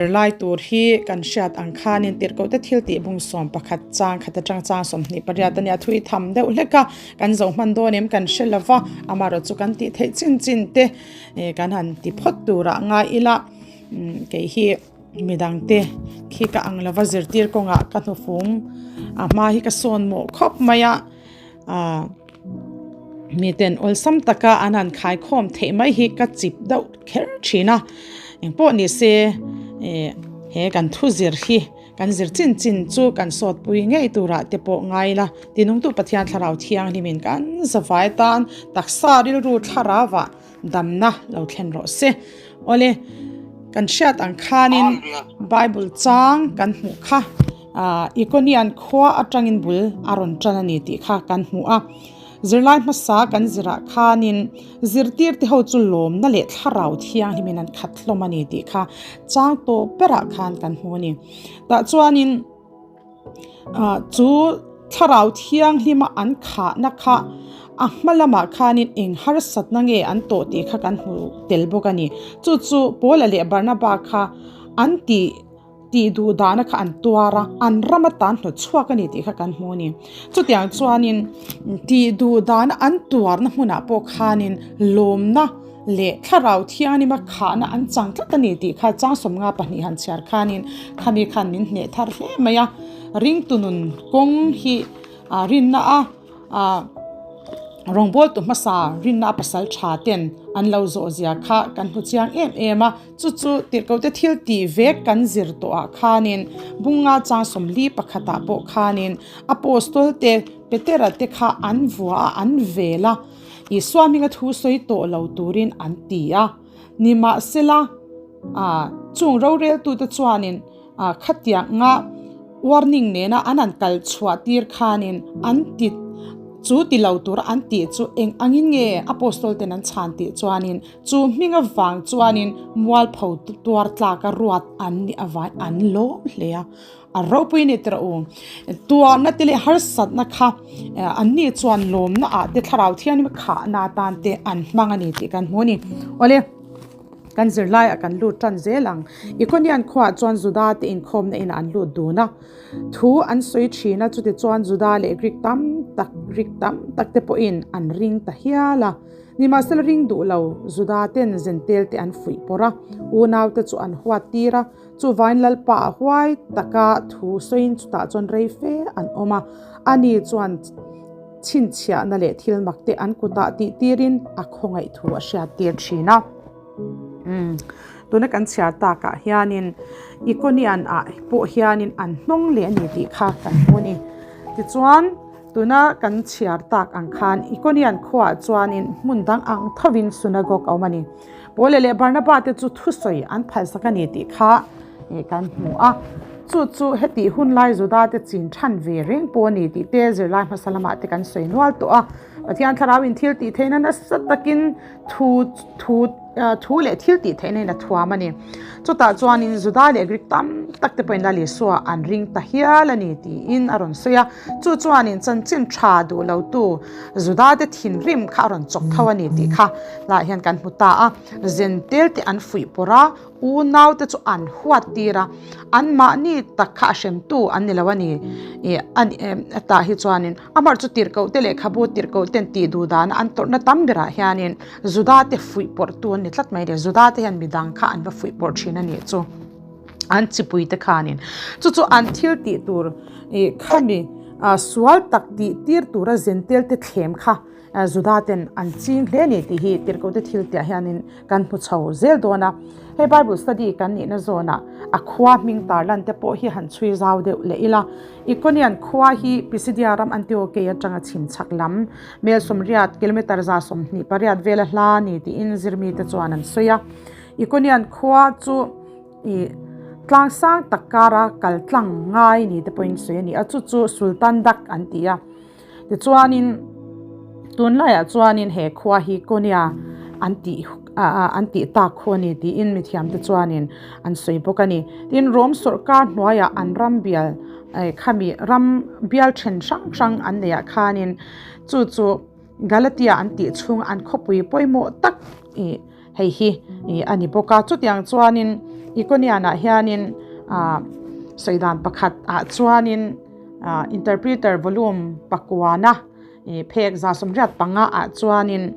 Zirlai tur hi kan hriat ang khanin tirhkohte thil tih bung 11 chang khat atang chang 28 a nia thui tham deuh hlek a, kan zo hman dawn em kan hre lova, amaherawhchu chu kan tih theih chin chin te kan han ti phawt turah ngai ila kei hi midangte khi ka ang lova zirtir kawngah ka hnufum a hma hi ka sawn mawh khawp mai a. Miten awlsam taka an han khaikhawm theih mai hi ka chip deuh kher thin a, engpawh ni se he kan thu zir hi kan zir chin chin chu kan sawtpui ngei turah te pawh ngai ila, tinungtu Pathian Thlarau Thianghlimin kan zavai tan taksa rilru thlarauah damna lo thlen rawh se. Awle, kan hriat ang khanin Bible chang kan hmuh kha. Ikonian khua atangin bul a rawn tan a ni tih kha kan hmu a. Zirlai hmasa kan zirah khanin zirtirte ho chu lawmna leh thlarau thianghlimin an khat hlawm a ni tih kha chang tawh berah khan kan hmu a ni. Tah chuanin chu thlarau thianghlima an khahna kha a hma lamah khanin eng harsatna nge an tawh tih kha kan hmu tel bawk a ni. Chu chu Paula leh Barnaba kha an tih. Tih duh dahna kha an tuar a, an ram atan hnawt chhuak a ni tih kha kan hmu a ni. Chutiang chuanin tih duh dahna an tuarna hmunah pawh khanin lawmna leh thlarau thianghlim a khahna an chang tlat a ni tih kha chang 52 han chhiar khanin khami khan min hneh thar hle mai a. Ringtu nun kawng hi rinna a. Rawngbawltu hmasa rinna a pasal tha ten an lo zawh zia kha kan hmu chiang em em a, chu chu tirhkohte thil tih vek kan zir tawh ah khanin bunga chang 41 ah pawh khanin apostol te Petera te kha an vua a an vel a, Isua hminga thu sawi tawh lo turin an ti a, nimahsela chung roreltute chuanin. Khatianga warning nena an han kal chhuah tir khanin an ti chu ti lo tura an tih chu eng angin nge apostol ten an chhan tih chuanin chu hming avang chuanin mualpho tuar tlaka ruat an nih avangin an lawm hle a, a ropui ni tawh u. Tuarna te leh harsatna kha an ni chuan lawmna ah te thlarau thianghlim khahna atan te an hmang a ni tih kan hmu a ni. Awle. Kan zirlaiah kan lut tan zel ang. Ikonian khuaah chuan Juda te inkhawmna inah an lut dun a. Thu an sawi thin a, chutichuan Juda leh Greek tam tak Greek tam tak te pawhin an ring ta hial a. Nimahsela ring duh lo Juda ten Zentel te an fuih pawrh a, unau te chu an huat tir a. Chuvain Lalpa a huai taka thu sawiin chutah chuan rei fe an awm a. Ani chuan chhinchhiahna leh thil mak te an kutah tih tirin a khawngaih thu a hriat tir thin a. Umm tuna kan chhiar takah hianin Ikonian ah pawh hianin an hnawng leh a ni tih kha kan hmu a ni. Tichuan tuna kan chhiar tak ang khan Ikonian khuaah chuanin hmun dang ang thovin synagogue a awm a ni. Paula leh Barnaba te chu thusawi an phalsak a ni tih kha kan hmu a. Chu chu hetih hun lai Juda te chin than ve reng pawh a ni tih te zirlai hmasa lamah te kan sawi nual tawh a. Pathian thlarau in thil tih theihna nasa takin thu thu thu leh thil tih theihna in a thuam a ni. Chutah chuanin Juda leh Greek tam tak te pawhin Lal Isua an ring ta hial a ni tiin a rawn sawi a. Chu chuanin chanchin tha duh lotu Juda te thinrim kha a rawn chawk tho a ni tih kha lah hian kan hmu ta a. Zentel te an fuih pawrh a. Unau te chu an huat tir a, an mahni tak kha a hremtu an ni lo a ni. Ih a ni em tah hi chuanin amah chu tirhkoh te lehkhabu tirhkoh ten tih duh dana an tawrhna tam berah hianin Juda te fuih pawrhtu an ni tlat mai le. Juda te hian midang kha an va fuih pawrh thin a nih chu an chipui te khanin chu chu an thil tih tur ih khami sual tak tih tir tura zentel te thlem kha Juda ten an ching hle a ni tih hi tirhkohte thil tiah hianin kan hmu chho zel dawn a. Hei Bible study kan nihna zawnah a khua hming tarlan te pawh hi han chhui zau deuh leh ila. Ikonian khua hi Pisidia ram Antiokei atanga chhim chhak lam mel 80 kilometer 128 vela hla a ni tiin zirmite chuan an sawi a. Ikonian khua chu ih tlang sang tak kara kal tlang ngai ni te pawhin sawi a ni a, chu chu Sultan Dak an ti a. Tichuanin tunlaiah chuanin he khua hi Konya an tih an tih tak khu a ni tiin mithiamte chuanin an sawi bawk a ni. Tin, Rom sawrkar hnuaiah an ram bial khami ram bial then hrang hrang an neihah khanin chu chu Galatia an tih chhung an khawpui pawimawh tak ih hei hi a ni bawk a. Chutiang chuanin. Ikonian-ah hianin sawi dan pakhat ah chuanin Interpreter volume pakuana phek 185 ah chuanin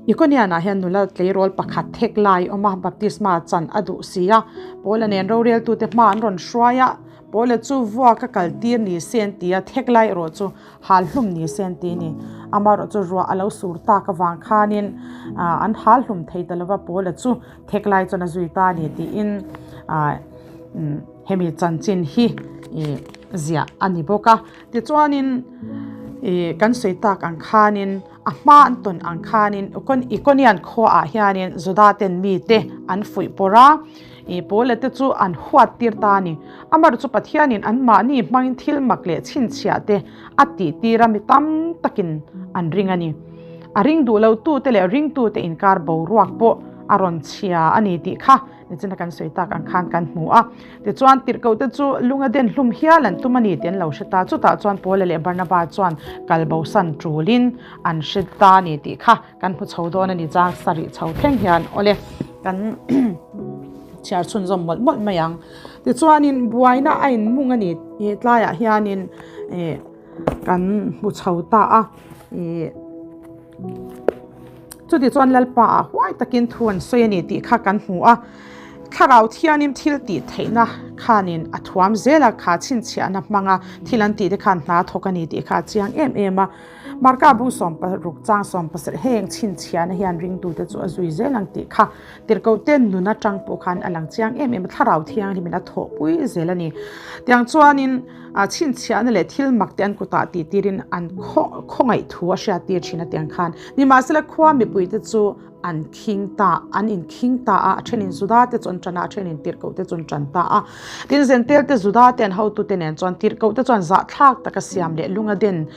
Ikonian-ah hian nula tleirawl pakhat thek lai awm a, baptisma chan a duh si a, Paula nen roreltute hma an rawn hruai a, Paula chu vuak a kal tir ni se an ti a, thek lai erawh chu hal hlum ni se an ti a ni. Amaherawh chu ruah a lo sur tak avang khanin an hal hlum thei ta lova, Paula chu thek lai chuan a zui ta a ni tiin hemi chanchin hi ziah a ni bawk a. Tichuanin kan sawi tak ang khanin a hma an tawn ang khanin Ikonian khuaah hianin Juda ten mite an fuih pawrh a, Paula te chu an huat tir ta a ni. Amaherawhchu chu Pathianin anmahni hmangin thil mak leh chhinchhiah te a tih tir a, mi tam takin an ring a ni. A ring duh lo tute leh ringtute inkar boruak pawh a rawn chhia a ni tih kha Nichina kan sawi tak ang khan kan hmu a. Tichuan, tirhkohte chu lunga den hlum hial an tum a ni tih an lo hre ta. Chutah chuan Paula leh Barnaba chuan kal bosan tulin an hre ta a ni tih kha kan hmu chho dawn a ni. Chang sarih chho thleng hian awle kan chhiar chhunzawm mawlh mawlh mai ang. Tichuanin buaina a inmung a ni tih tlaiah hianin kan hmu chho ta a. Chuti chuan Lalpa ah huai takin thu an sawi a ni tih kha kan hmu a, Thlarau Thianim thil tih theihna khanin a thuam zel a, kha chhinchhiahna hmanga thil an tih te khan hna thawk a ni tih kha a chiang em em a. Marka bung 16 chang 17 heng chhinchhiahna hian ringtute chu a zui zel ang tih kha Tirhkohte nun atang pawh khan a lang chiang em em a, Thlarau Thianghlimin a thawhpui zel a ni. Tiang chuanin a chhinchhiahna leh thil mak te an kutah tih tirin an khawngaih thu a hriat tir thin a tiang khan. Nimahsela khua mipuite chu an khing ta, an inkhing ta a, a thenin Juda te chu an tan a, a thenin Tirhkoh te chu an tan ta a. Tin, Zentel te Juda te an hotute nen chuan Tirhkoh te chuan zahthlak taka siam leh lunga den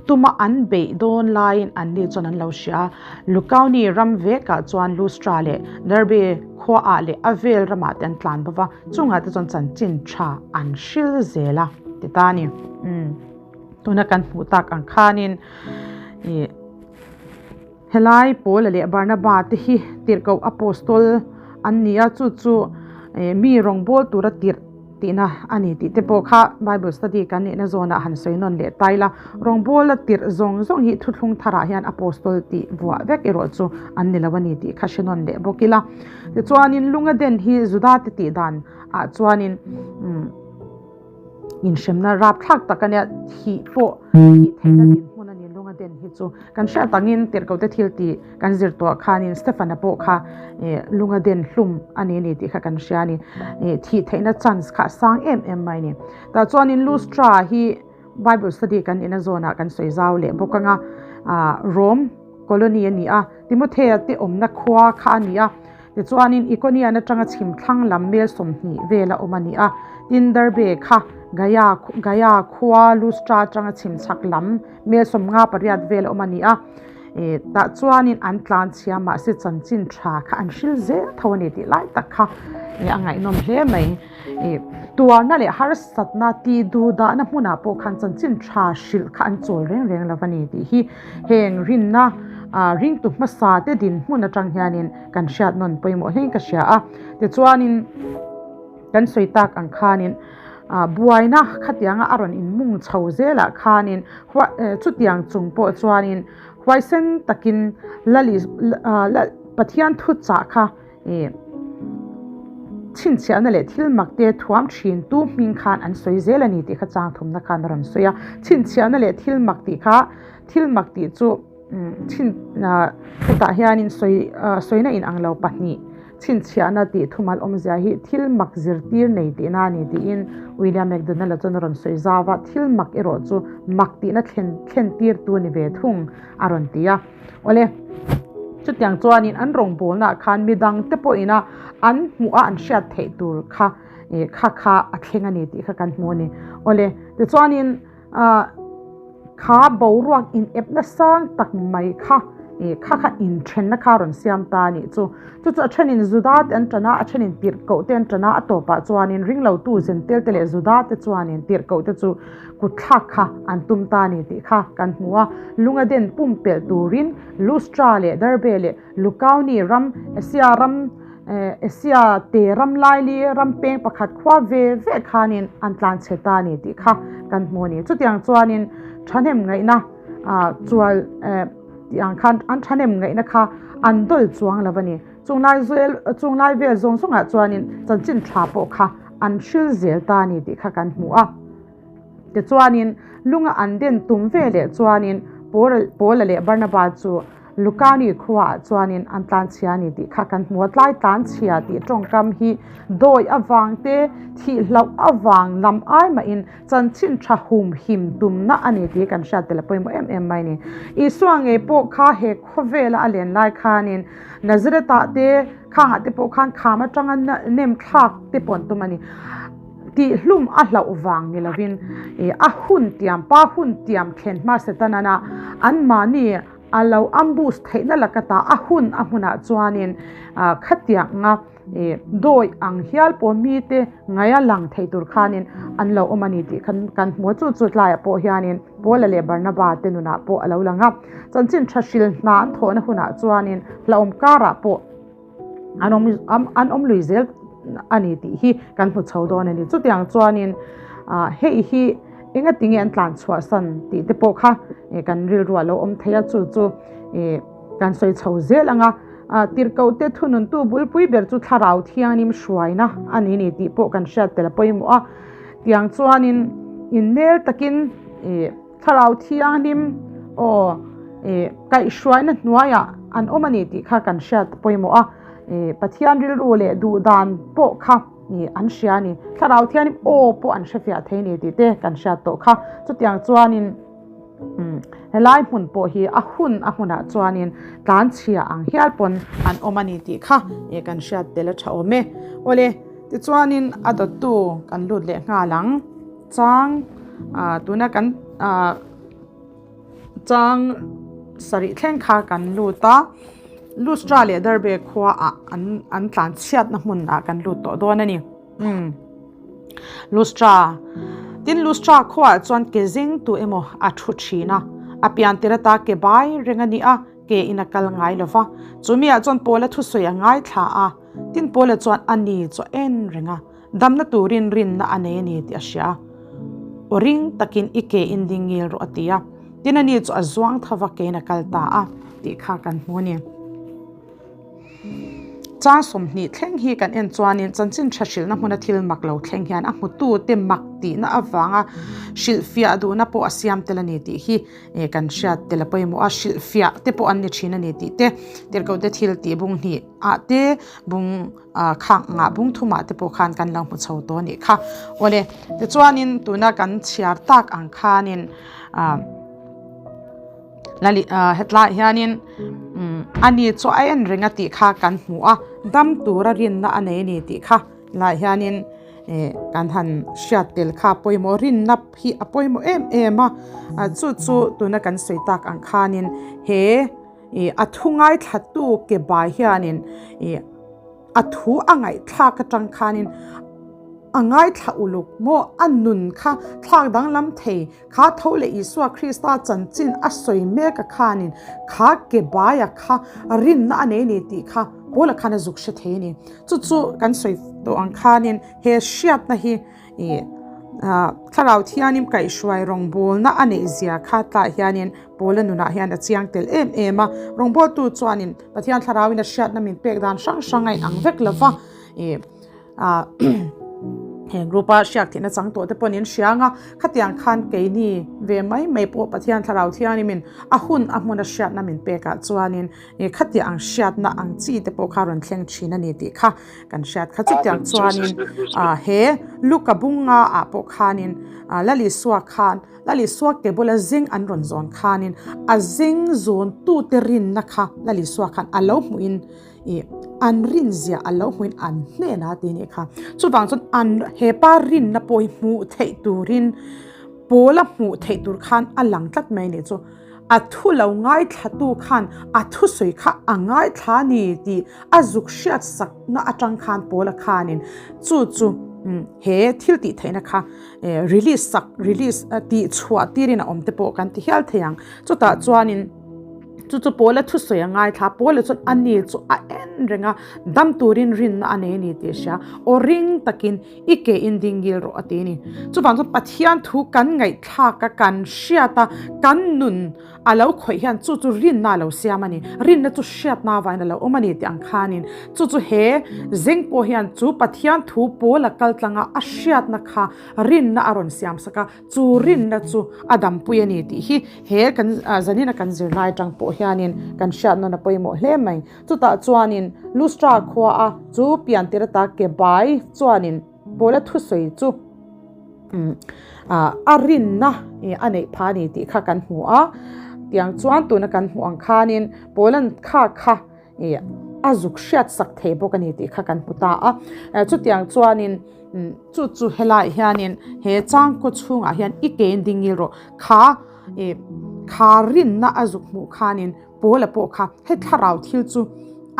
tuma an beih dawn laiin anni chuan an lo hria a. Lukaoni ram vekah chuan Lustra leh Derbe khuaah leh a vel ramah te an tlan bawk a, chungah te chuan chanchin tha an hril zel a ti ta a ni. Umm tuna kan hmuh tak ang khanin ih helai Paula leh Barnaba te hi tirhkoh apostol an ni a, chu chu mi rawngbâwl tura tirh tihna a ni tih te pawh kha Bible study kan neihna zawnah han sawi nawn leh ta ila, rawngbawla tirh zawng zawng hi thuthlung tharah hian apostol tih vuah vek erawh chu an ni lo a ni tih kha hre nawn leh bawk ila. Tichuanin Lungaden hi Juda te tih dan ah chuanin umm inhremna rapthlak tak a nia, thih pawh thih theihna dinhmun a ni Lungaden hi chu. Kan hriat angin tirhkohte thil tih kan zir tawh khanin Stefan-a pawh kha lunga den hlum a ni ni tih kha kan hria a ni. Thih theihna chance kha a sang em em mai a ni. Tah chuanin Lustra hi Bible study kan ina zawnah kan sawi zau leh bawk anga Rome colony a ni a, Timothea te awmna khua kha a ni a. Tichuanin Ikonian atanga chhim thlang lam mel 20 vel a awm a ni a, tin Derbe kha Gaia Gaia khua Lustra atanga chhim chhak lam mel 58 vel a awm a ni a. E tah chuanin an tlan chhia mahse chanchin tha kha an hril zel tho a ni tih lai tak kha e a ngaihnawm hle mai. E tuarna leh harsatna tih duh dahna hmunah pawh khan chanchin tha hrilh kha an chawl reng reng lo a ni tih hi heng rinna ah ringtu hmasa te dinhmun atang hianin kan hriat nawn pawimawh hlein ka hria a. Tichuanin kan sawi tak ang khanin ah buaina khatianga a rawn inmung chho zelah khanin chutiang chung pawh chuanin huaisen takin lali ah Pathian thuchah kha Ih, chhinchhiahna leh thil mak te thuam thin tu hming khan an sawi zel a ni tih kha chang thumna khan a rawn sawi a. Chhinchhiahna leh thil mak tih kha, thil mak tih chu chhin hetah hianin sawi sawina in ang lo pahnih chhinchhiahna tih thumal awmzia hi thil mak zirtir nei tihna a ni tiin William McDonald-a chuan a rawn sawi zau a, thil mak erawh chu mak tihna thlen thlen tirtu a ni ve thung a rawn ti a. Awle, chutiang chuanin an rawngbawlnaah khan midang te pawhina an hmuh a an hriat theih tur kha eh kha kha a thleng a ni tih kha kan hmu a ni. Awle, tichuanin ah kha boruak inepna sang tak mai kha eh kha kha inthenna kha a rawn siam ta a nih chu. Chu chu a thenin Juda te an tan a, a thenin tirhkoh te an tan a, a tawpah chuanin ringlotu Zentel te leh Juda te chuanin tirhkoh te chu kutthlak kha an tum ta a ni tih kha kan hmu a. Lunga den pumpelh turin Lustra leh Derbe leh Lukaoni ram, Asia ram Asia te ram laili ram peng pakhat khua ve ve khanin an tlan chhe ta a ni tih kha kan hmu a ni. Chutiang chuanin thahnem ngaihna chual tih ang khan an thahnem ngaihna kha an dawl chuang lo a ni. Chunglai zel chunglai vel zawng zawngah chuanin chanchin tha pawh kha an hril zel ta a ni tih kha kan hmu a. Tichuanin lunga an den tum ve leh chuanin Paula leh Barnaba chu Lukani khuaah chuanin an tlanchhia a ni tih kha kan hmu a. Tlai tlanchhia tih tawngkam hi dawi avang te, thihloh avang lam ai mahin chanchin tha hum him tumna a ni tih kan hriat tel a pawimawh em em mai a ni. Isua ngei pawh kha he khawvela a len lai khanin Nazareth-ah te, khangah te pawh khan kham atanga nem thlak te pawh an tum a ni. Tihhlum a hlauh vang ni lovin a hun tiam, pa hun tiam thlen hma Setanana anmahni a lo ambush theihna laka ta a hun a hmunah chuanin khatianga dawi ang hial pawh mite ngaia lang thei tur khanin an lo awm a ni tih khan kan hmu a. Chu chu tlaiah pawh hianin Paula leh Barnaba te nunah pawh a lo lang a. Chanchin tha hril hna an thawhna hunah chuanin hlauhawm karah pawh an awm an awm lui zel a ni tih hi kan hmu chho dawn a ni. Chutiang chuanin hei hi enga tinge an tlan chhuah san tih te pawh kha kan rilru a lo awm thei a, chu chu kan sawi chho zel ang a. Tirhkoh te thununtu bulpui ber chu thlarau thianghlim hruaina a ni ni tih pawh kan hriat tel a pawimawh a. Tiang chuanin innel takin Thlarau Thianghlim aw kaihhruaina hnuaiah an awm a ni tih kha kan hriat pawimawh a, Pathian rilru leh duhdan pawh kha an hria a ni. Thlarau Thianghlim aw pawh an hrefiah thei a ni tih te kan hriat tawh kha. Chutiang chuanin helai hmun pawh hi a hun a hmunah chuanin tlanchhia ang hial pawn an awm a ni tih kha kan hriat tel a tha awm e. Awle, tichuanin a dawttu kan lut leh nghal ang. Chang tuna kan chang sarih thleng kha kan lut a, Lustra leh Derbe khua ah an an tlan chhiatna hmun ah kan lut tawh dawn a ni. Umm Lustra tin Lustra khua ah chuan ke zing tu emaw a thu thin a, a pian tir ata ke bai reng a ni a, ke in a kal ngai lo va, chumi ah chuan Paula thusawi a ngaithla a, tin Paula chuan a ni chu a en reng a. Damna turin rinna a nei a ni tih a hria a, aw ring takin i ke in ding ngil rawh a ti a, tin ani chu a zuang tho va kein a kal ta a tih kha kan hmu a ni. Chang 20 thleng hi kan en chuanin chanchin tha hrilhna hmuna thil mak lo thleng hian a hmutute mak tihna avanga hrilhfiah duhna pawh a siam tel a ni tih hi kan hriat tel a pawimawh a, hrilhfiah te pawh an ni thin a ni tih te tirhkohte thil tih bung hnih ah te bung Ah khang ngah bung thumah te pawh khan kan lo hmu chho tawh a nih kha. Awle, tichuanin tuna kan chhiar tak ang khanin ah lali ah hetlaiah hianin umm ani chu a en reng a tih kha kan hmu a, dam tura rinna a nei a ni tih kha laiah hianin eh kan han hriat tel kha pawimawh rinna hi a pawimawh em em a, chu chu tuna kan sawi tak ang khanin he. Ih a thu ngaithlatu ke bai hianin ih a thu a ngaihthlak atang khanin a ngaithla uluk maw a nun kha thlak danglam thei kha tho leh Isua Krista chanchin a sawi mek a khanin kha ke baia kha rinna a nei ni tih kha Paula khan a zuk hre thei a ni. Chu chu kan sawi tawh ang khanin he hriatna hi Ih Thlarau Thianim kaihhruai rawngbawlna a neih zia kha tah hianin Paula nunah hian a chiang tel em em a. Rawngbawltu chuanin Pathian Thlarauin a hriatna min pek dan hrang hrang a inang vek lo va. Ih he group-a hriak thihna chang tawh te pawhin in hria ang a, khatiang khan keini ve mai mai pawh Pathian Thlarau Thianimin a hun a hmuna hriatna min pekah chuanin ih khatiang ang hriatna ang chi te pawh kha rawn thleng thin a ni tih kha Kan hriat kha chutiang chuanin he Luka bunga ah pawh khanin Lalisua khan Lalisua ke bula zing an rawn zawn khanin a zing zawn tute rinna kha Lalisua khan a lo hmuhin ih an rin zia a lo hmuhin an hnena ti nih kha. Chuvang chuan an hepa rinna pawh hi hmuh theih turin Pawla hmuh theih tur khan a lang tlat mai nih chu. A thu lo ngaithlatu khan a thusawi kha a ngaithla a ni tih a zuk hriat sakna atang khan Paula khanin chu chu he thil tih theihna kha release sak release tih chhuah tirin a awm te pawh kan ti hial thei ang. Chutah chuanin chu chu Paula thusawi a ngaithla Paula chuan a ni chu a en. en reng a, dam turin rinna a nei a ni tih a hria. Aw ring takin i ke in dingil rawh a ti a ni. Chuvang chuan Pathian thu kan ngaihthlak a, kan hriat a, kan nun a lo khawih hian chu chu rinna a lo siam a ni. Rinna chu hriatna avangin a lo awm a ni tih ang khanin chu chu he zeng pawh hian chu Pathian thu pawl a kal tlang a, a hriatna kha rinna a rawn siam sak a, chu rinna chu a dampui a ni tih hi he kan zanina kan zirlai atang pawh hianin kan hriat nawn a pawimawh hle mai. Chutah chuanin Lustra khua a chu pian tir ata ke bai chuanin Paula thusawi chu a rinna a neih phah a ni tih kha kan hmu a. Tiang chuan tuna kan hmuh ang khanin Paula'n kha kha a zuk hriat sak thei bawk a ni tih kha kan hmu ta a. Chutiang chuanin chu chu helaiah hianin he changkaw chhungah hian i ke in ding ngil rawh kha kha rinna a zuk hmuh khanin Paula pawh kha he thlarau thil chu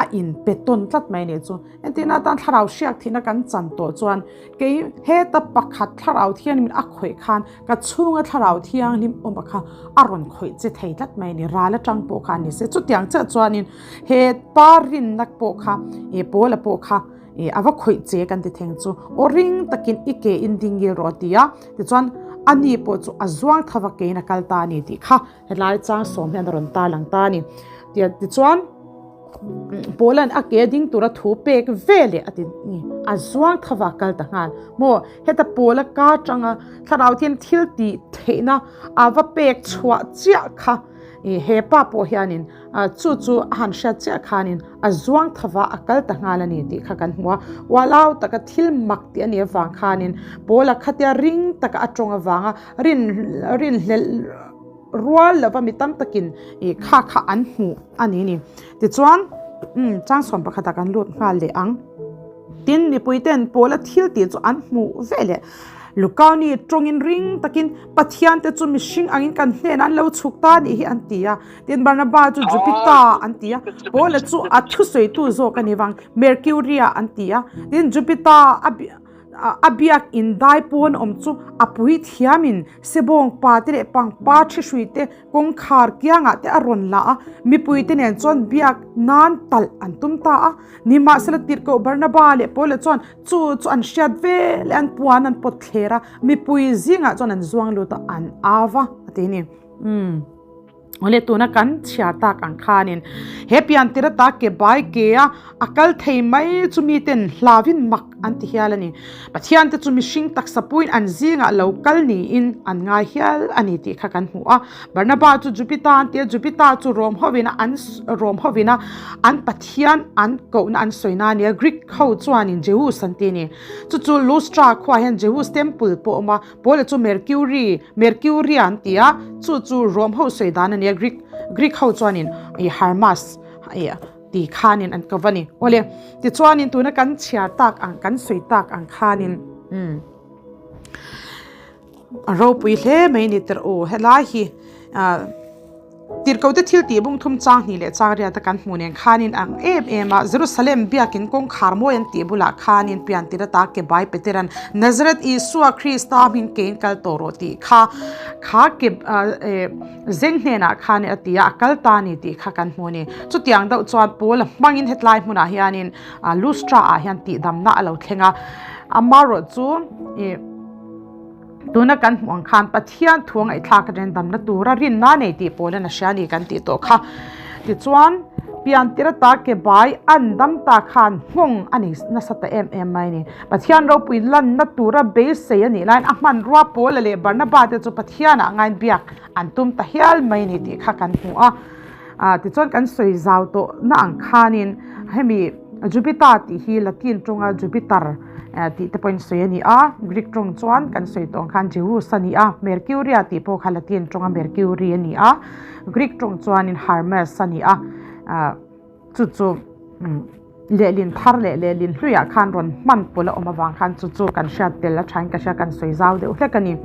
a in pe tawn tlat mai nih chu. Entirna atan thlarau hriak thihna kan chan tawh chuan kei heta pakhat thlarau thianghlim a khawih khan ka chhunga thlarau thianghlim awm a kha a rawn khawih che thei tlat mai ni ral atang pawh kha ni se. Chutiang chiah chuanin he pa rinna pawh kha eh Paula pawh kha eh a va khawih che kan ti theng chu aw ring takin i ke in dingil rawh a ti a. Tichuan ani pawh chu a zuang thava kein a kal ta a ni tih kha. Helai chang sawm hian a rawn tar lang ta a ni. Tichuan Paula'n a ke ding tura thu pek ve leh a ti ni. A zuang thava kal ta nghal. Maw heta Paula ka tanga thlarau thian thil tih theihna a va pek chhuah chiah kha he pa pawh hianin chu chu a han hriat chiah khanin a zuang thava a kal ta nghal a ni tih kha kan hmu a. Ualau taka thil mak tih a nih avang khanin Paula khatia ring taka a tawng avanga rin rinhlelh rual lova mi tam takin ih kha kha an hmuh a ni ni. Tichuan umm changsawm pakhatah kan lut nghal leh ang. Tin mipui ten Paula thil tih chu an hmuh ve leh. Lukauni tawngin ring takin Pathian te chu mihring angin kan hnenah an lo chhuk ta nih hi an ti a. Tin Barnaba chu Jupiter an ti a. Paula chu a thusawitu zawk a ni vang Mercury-a an ti a. Tin Jupiter a A biak in dai pawn awm chu a pui thiamin sebawng pa te leh pangpar thi hrui te kawngkhar kiangah te a rawn la a, mipui te nen chuan biak nan talh an tum ta a. Nimahsela tirhkoh Barnaba leh Paula chuan chu chu an hriat ve leh an puan an pawt thler a, mipui zingah chuan an zuang lut a, an au va a ti a ni. Umm. Awle tuna kan chhiar tak ang khanin he pian tir ata ke bai ke a a kal thei mai chu miten hlavin mak an ti hial a ni. Pathian te chu mihring taksa puiin an zingah lo kal niin an ngai hial a ni tih kha kan hmu a. Barnaba chu Jupiter an ti a, Jupiter chu Rom hovina an Rom hovina an pathian an kohna an sawina a ni a, Greek ho chuanin Zeus an ti a ni. Chu chu Lustra khuaah hian Zeus temple pawh a awm a, Paula chu Mercury, Mercuria an ti a, chu chu Rome ho sawi dan a nia, Greek, Greek ho chuanin ih Hermas ih ti khanin an ko a ni. Awle, tichuanin tuna kan chhiar tak ang, kan sawi tak ang khanin umm a ropui hle mai ni tirh u, helai hi ah. Tirhkote thil tih bung thum chang hnih leh chang riat a kan hmuh nen khanin ang em em a, Jerusalem biakin kawngkhar mawi an tih bulah khanin pian tir ata ke bai Peteran Nazareth Isua Krista hming kein kal tawh rawh tih kha kha ke zeng hnenah khanin a ti a, a kal ta a ni tih kha kan hmu a ni. Chutiang deuh chuan Paula hmangin hetlai hmunah hianin Lustra ah hian tihdamna a lo thleng a, amaherawhchu ih. Tuna kan hmuh ang khan Pathian thu a ngaihthlak atangin damna tura rinna nei tih pawl in a hria a ni kan tih tawh kha. Tichuan, pian tir ata ke bai an dam ta khan nghawng a nei nasa ta em em mai a ni. Pathian ropui lanna tura beisei a nih laiin a hmanrua Paula leh Barnaba te chu Pathianah ngain biak an tum ta hial mai a ni tih kha kan hmu a. Tichuan kan sawi zau tawhna ang khanin hemi Jupiter tih hi Latin tawnga Jupiter tih te pawhin sawi a ni a, Greek tawng chuan kan sawi tawh ang khan Zeus a ni a, Mercuria tih pawh kha Latin tawnga Mercury a ni a, Greek tawng chuanin Hermes a ni a, chu chu lehlin thar leh lehlin hluiah khan rawn hman pawlh a awm avang khan chu chu kan hriat tel a thain ka hria kan sawi zau deuh hlek a ni.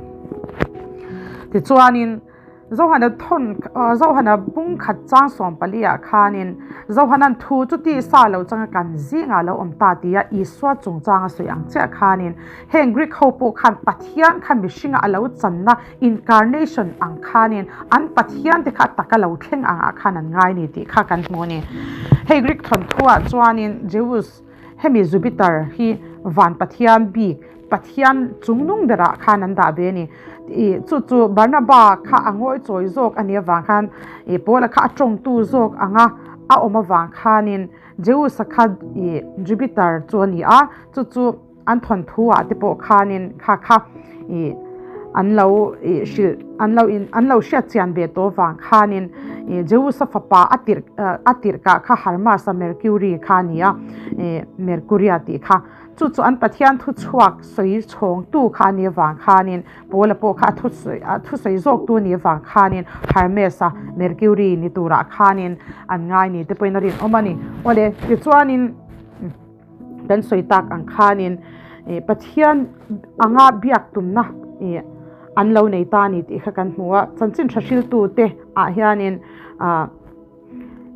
Tichuanin. Johana thawn Johana bung khat chang 14 ah khanin Johanan thu chu tisa lo changa kan zingah lo awm ta tia Isua chungchang a sawi ang chiah khanin heng Greek ho pawh khan Pathian kha mihringa a lo channa incarnation ang khanin an Pathian te kha a taka lo thleng angah khan an ngai ni tih kha kan hmu a ni. Hei Greek thawnthuah chuanin Zeus hemi Jupiter hi van Pathian bik Pathian chungnung berah khan an dah ve a ni. Ih chu chu Barnaba kha a ngawi chawi zawk a nih avang khan ih Paula kha a tawngtu zawk anga a awm avang khanin Zeus-a kha ih Jupiter chu a ni a, chu chu an thawnthu ah te pawh khanin kha kha ih an lo ih hrilh an lo in an lo hriat chian ve tawh avang khanin ih Zeus-a fapa a tirh a tirh kah kha Hermes-a Mercury kha a ni a ih Mercuria tih kha. Chu chu an Pathian thuchhuak sawi chhawngtu kha a nih avang khanin, Paula pawh kha a thusawi a thusawi zawktu a nih avang khanin Hermes-a Mercury ni turah khanin an ngai ni te pawhin a rinawm a ni. Awle, tichuanin kan sawi tak ang khanin ih Pathian anga biak tumna ih an lo nei ta a ni tih kha kan hmu a, chanchin tha hriltute ah hianin ah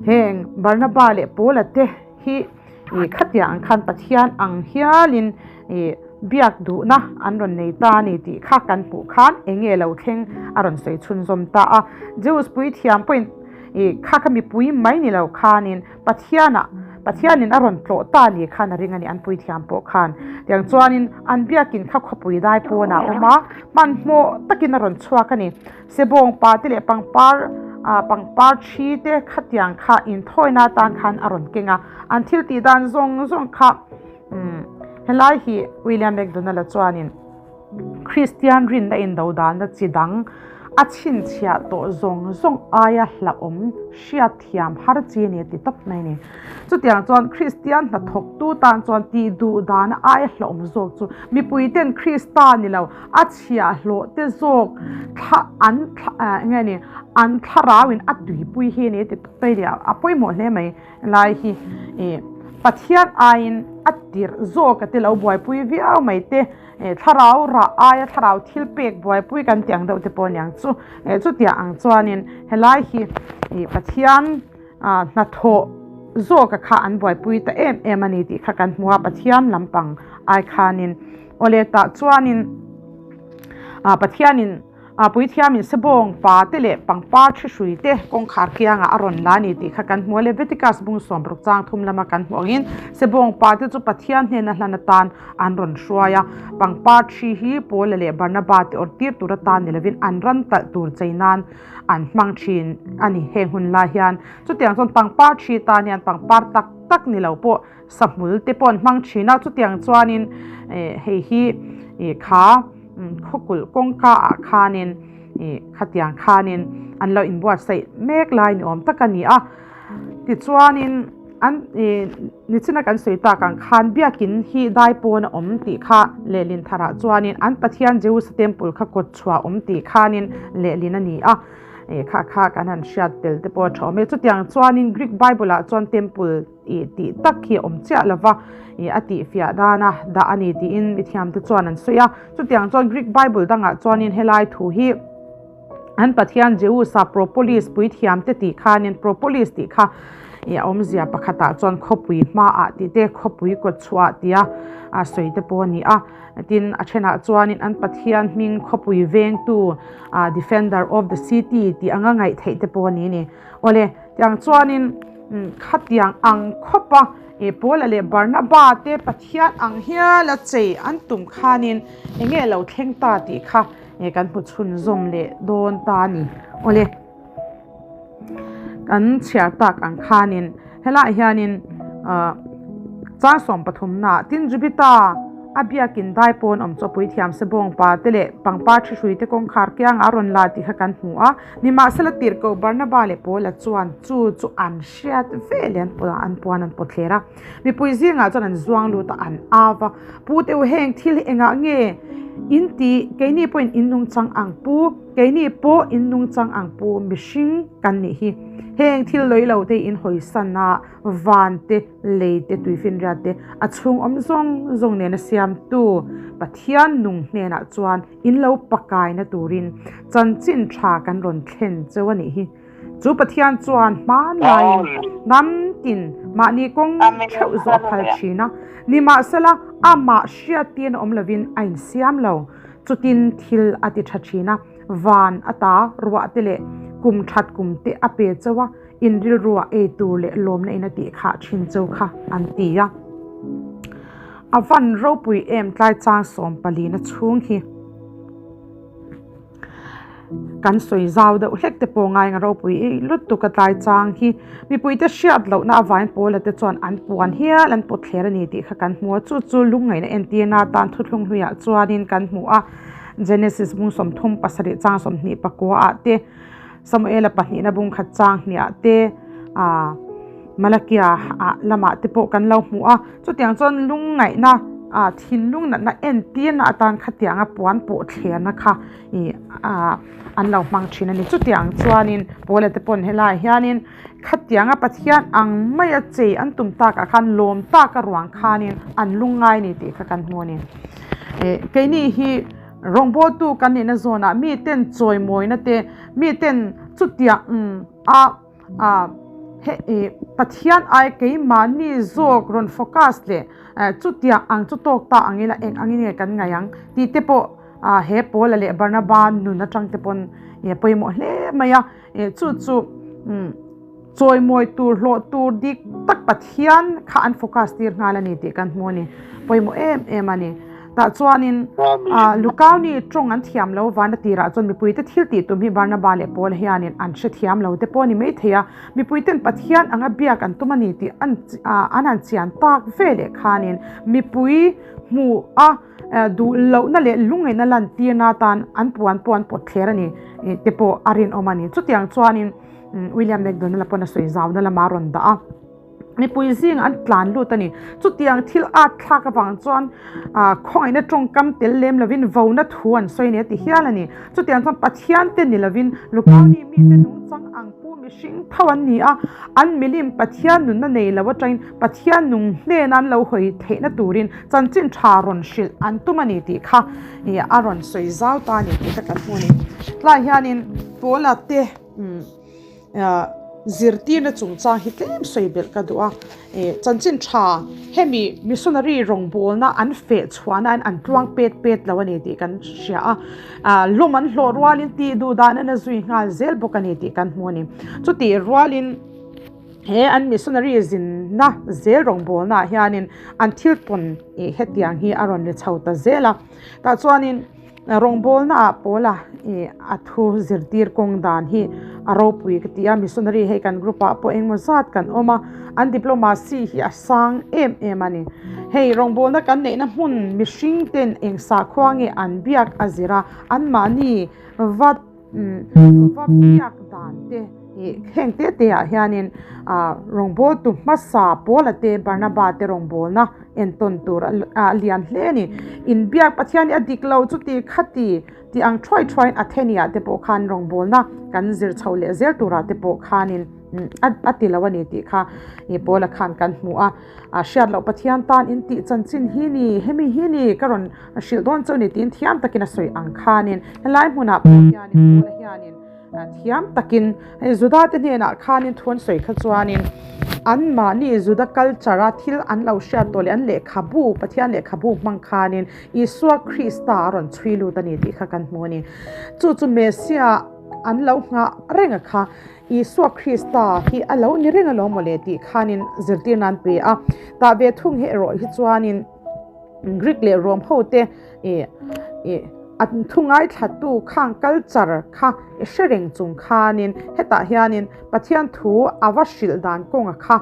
Heng Barnaba leh Paula te hi ih khatiang ang khan Pathian ang hialin ih biak duhna an rawn nei ta a ni tih kha kan hmuh khan eng nge lo thleng a rawn sawi chhunzawm ta a. Zeus puithiam pawhin ih kha kha mipui mai ni lo khanin Pathianah Pathianin a rawn tlawh ta ni khan a ring a ni an puithiam pawh khan. Tiang chuanin an biakin kha khawpui dai pawnah a awm a, hmanhmawh takin a rawn chhuak a ni. Sebawng pa te leh pangpar ah pangpar thi te khatiang kha inthawina atan khan a rawn keng a, an thil tih dan zawng zawng kha umm helai hi William McDonald-a chuanin Kristian rinna indo danna chi dang a chhinchhiah tawh zawng zawng aia hlauhawm hriat thiam har chi a ni a ti tawp mai a ni. Chutiang chuan Kristian hnathawktu tan chuan tih duh dana aia hlauhawm zawk chu mipui ten Krista ni lo a chhiahhlawh te zawk thla an thla eng nge ni an thlarau in a tuipui hi a ni a ti tawp mai a ni a pawimawh hle mai lai hi ih Pathian aiin a tirh zawk a te lo buaipui viau mai te ih thlarau rah aia thlarau thil pek buaipui kan tih ang deuh te pawh a niang chu ih chutiang ang chuanin helai hi ih Pathian ah hnathawh zawk a kha an buaipui ta em em a ni tih kha kan hmu a Pathian lampang ai khanin. Awle tah chuanin ah Pathianin ah Puithiamin sebawng pa te leh pangpar thi hrui te kawngkhar kiangah a rawn la a ni tih kha kan hmu a, Leviticus bung 60 chang thum lama kan hmuh angin sebawng pa te chu Pathian hnena hlan atan an rawn hruai a, pangpar thi hi Paula leh Barnaba te awrh tir tur atan ni lovin an ran talh tur chei nan an hmang thin a ni heng hun lai hian. Chutiang chuan pangpar thi tan hian pangpar tak tak ni lo pawh Sahmul te pawh an hmang thin a, chutiang chuanin eh hei hi ih kha khawkulh kawngka ah khanin ih khatiang khanin an lo inbuatsaih mek lai ni awm tak a ni a. Tichuanin an ih nichina kan sawi tak ang khan biakin hi dai pawn a awm tih kha lehlin tharah chuanin an Pathian Jerusa temple kha kawt chhuah awm tih khanin lehlin a ni a. Ih kha kha kan han hriat tel te pawh a tha awm e. Chutiang chuanin Greek Bible ah chuan temple ih tih tak hi a awm chiah lo va, ih a tihfiah dana dah a ni tiin mithiamte chuan an sawi a. Chutiang chuan Greek Bible dangah chuanin helai thu hi an Pathian Zeus-a Propolis puithiamte tih khanin Propolis tih kha ih a awmzia pakhatah chuan khawpui hmaah tih te, khawpui kawtchhuah tia a sawi te pawh a ni a. Tin, a thenah chuanin an Pathian hming khawpui vengtu ah Defender of the City tih anga ngaih theih te pawh a ni a ni. Awle, tiang chuanin khatiang ang khawpa ih Paula leh Barnaba te Pathian ang hiala chei an tum khanin eng nge lo thleng ta tih kha ih kan hmu chhunzawm leh dawn ta a ni. Awle, kan chhiar tak ang khanin helaiah hianin ah chang 13 naah tin Jupiter a biakin dai pawn awm chu a puithiam sebawng pa te leh pangpar thi hrui te kawngkhar kiangah a rawn la tih kha kan hmu a. Nimahsela tirhkoh Barnaba leh Paula chuan chu chu an hriat ve leh an pawh an puan an pawt thler a. Mipui zingah chuan an zuang lut a, an au va. Pu te u heng thil hi engah nge In ti, keini pawhin in nungchang ang pu, keini pawh in nungchang ang pu mihring kan nih hi. Heng thil lawih lo te in hawisan a, van te, lei te, tuifinriat te, a chhung awm zawng zawng nena siamtu Pathian nung hnenah chuan in lo pakaina turin chanchin tha kan rawn thlen cheu a nih hi. Chu Pathian chuan hmanlaiin hnam tin mahni kawng theuh zawh a phal thin a, nimahsela amah hriattirna awm lovin a insiam lo. Chutin thil a ti tha thin a, van ata ruah te leh kum that kum te a pe chauh a, in rilruah ei tur leh lawmna in a tih khah thin cheu kha an ti a. A van ropui em tlai chang sawmpalina chhung hi. Kan sawi zau deuh hlek te pawh ngai nga ropui i lutuk a tlai chang hi mipuite hriat lohna avain pawla te chuan an puan hial an pawt thler a ni tih kha kan hmu a, chu chu lungngaihna entirna atan thuthlung hluiah chuanin kan hmu a, Genesis bung 37 chang 29 ah te Samuela pahnihna bung khat chang hniah te ah Malakia ah lamah te pawh kan lo hmu a, chutiang chuan lungngaihna ah thinlung natna entirna atan khatianga puan pawh thlerna kha ih ah an lo hmang thin a ni. Chutiang chuanin Paula te pawn helaiah hianin khatianga Pathian ang maia chei an tum takah khan lawm taka ruang khanin an lungngai a ni tih kha kan hmu a ni. Ih keini hi. Rawngbawltu kan nihna zawnah miten chawimawina te, miten chutiang a a he ih Pathian ai keimahni zawk rawn focus leh chutiang ang chu tawk ta ang ila eng angin nge kan ngaih ang tih te pawh a he Paula leh Barnaba nun atang te pawn ih pawimawh hle mai a, ih chu chu umm chawimawi tur hlawh tur dik tak Pathian kha an focus tir nghal a ni tih kan hmu a ni, pawimawh em em a ni. Tah chuanin Lukauni tawng an thiam lo vana tirah chuan mipuite thil tih tum hi Barnaba leh Paula hianin an hre thiam lo te pawh a ni maithei a, mipuiten Pathian anga biak an tum a ni tih an an han chian tak ve leh khanin mipui hmuh a duh lohna leh lungngaihna lantirna atan an puan pawh an pawt thler a ni te pawh a rinawm a ni. Chutiang chuanin William McDonald-a pawn a sawi zauna lama a rawn dah a. Mipui zingah an tlan lut a ni. Chutiang thil at thlak avang chuan khawngaihna tawngkam tel lem lovin vona thu an sawi a ni a ti hial a ni. Chutiang chuan Pathian te ni lovin Lukauni mite nungchang ang pu mihring tho an ni a, an milim Pathian nunna nei lo atangin Pathian nung hnena an lo hawi theihna turin chanchin tha rawn hrilh an tum a ni tih kha a rawn sawi zau ta a ni tih kha kan hmu a ni. Tlaiah hianin Paula te Zirtirna chungchang hi tlem sawi belh ka duh a, chanchin tha hemi missionary rawngbawlna an feh chhuahna in an tluang pet pet lo a ni tih kan hria a, lawm an hlawh rualin tih duh dan an a zui nghal zel bawk a ni tih kan hmu a ni. Chutih rualin he an missionary zinna zel rawngbawlna ah hianin an thil tawn hetiang hi a rawn ri chho ta zel a, tah chuanin. Rawngbawlna ah pawla ih a thu zirtir kawng dan hi a ropui ka ti a, missionary hei kan group ah pawh engemaw zat kan awm a, an diplomacy hi a sang em em a ni. Hei rawngbawlna kan neihna hmun mihring ten eng sakhua nge an biak a zir a, anmahni va va biak dan te ih heng te te ah hianin ah rawngbawltu hmasa pawla te Barnaba te rawngbawlna entawn tur a lian hle a ni. Inbiak Pathian hi a dik lo chuti khati tih ang thuai thuaiin Athenia te pawh khan rawngbawlna kan zir chho leh zel turah te pawh khanin a ti lo a ni tih kha Paula khan kan hmu a. Hriat loh Pathian tan in tih chanchin hi ni, hemi hi ni ka rawn hrilh dawn chu a ni tiin thiam takin a sawi ang khanin helai hmunah pawh hianin Paula hianin Thiam takin hei Juda te hnenah khanin thu an sawi kha chuanin anmahni Juda culture a thil an lo hriat tawh leh an lehkhabu Pathian lehkhabu hmang khanin Isua Krista a rawn chhui lut a ni tih kha kan hmu a ni. Chu chu Messiah an lo nghah reng a kha Isua Krista hi a lo ni reng alawm mawle tih khanin zirtirna an pe a. Tah ve thung hi erawh hi chuanin Greek leh Rome ho te ih ih an thu ngaithla-tu khang culture kha i hre reng chung khanin hetah hianin Pathian thu a va hrilh dan kawnga kha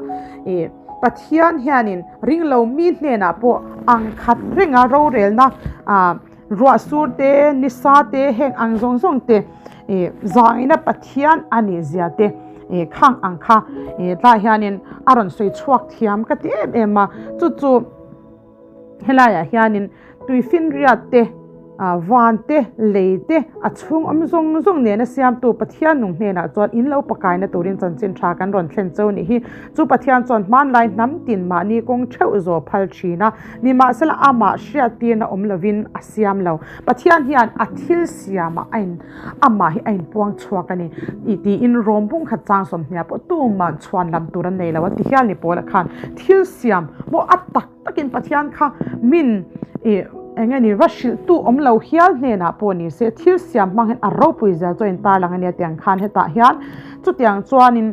ih Pathian hianin ringlo mi hnenah pawh ang khat renga rorelna ah ruah sur te nisa te heng ang zawng zawng te ih zangina Pathian a nih zia te ih khang ang kha ih tlaiah hianin a rawn sawi chhuak thiam ka ti em em a chu chu. Helaiah hianin tuifinriat te. Van te, lei te, a chhung awm zawng zawng nena siamtu Pathian nung hnenah chuan in lo pakaina turin chanchin tha kan rawn thlen cho nih hi. Chu Pathian chuan hmanlai hnam tin mahni kawng theuh zawh phal thin a, nimahsela amah hriattirna awm lovin a siam lo. Pathian hian a thil siamah a in amah hi a inpuang chhuak a ni i tiin Rom bung khat chang sawmhniah pawh tumah chhuan lam tur an nei lo a ti hial ni Paula khan thil siam maw a tak takin Pathian kha min ih eng nge ni va hrilhtu awm lo hial hnenah pawh ni se thil siam hmang hian a ropui zel chu a intarlang a nia tiang khan hetah hian chutiang chuanin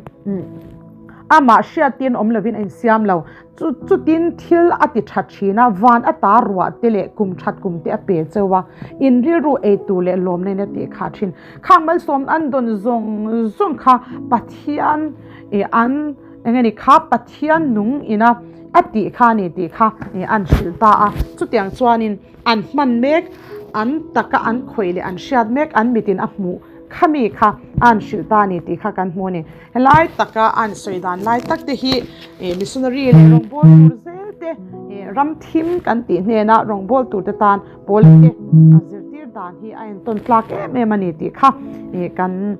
amah hriattir awm lovin a insiam lo chu chutin thil a ti tha thin a van a ta ruah te leh kum that kum te a pe cheu a in rilru ei tur leh lawmna in a tih khah thin khang malsawm an dawn zawng zawng kha Pathian ih an Eng nge ni kha Pathian nung ina a tih kha a ni tih kha an hrilh ta a. Chutiang chuanin an hman mek, an taka an khawih leh an hriat mek, an mitin a hmuh khami kha an hrilh ta a ni tih kha kan hmu a ni. Helai taka an sawi dan lai tak te hi missionary leh rawngbâwl tur zel te, ram thim kan tih hnena rawngbâwl tur te tan pawl te a zirtir dan hi a entawn tlak em em a ni tih kha kan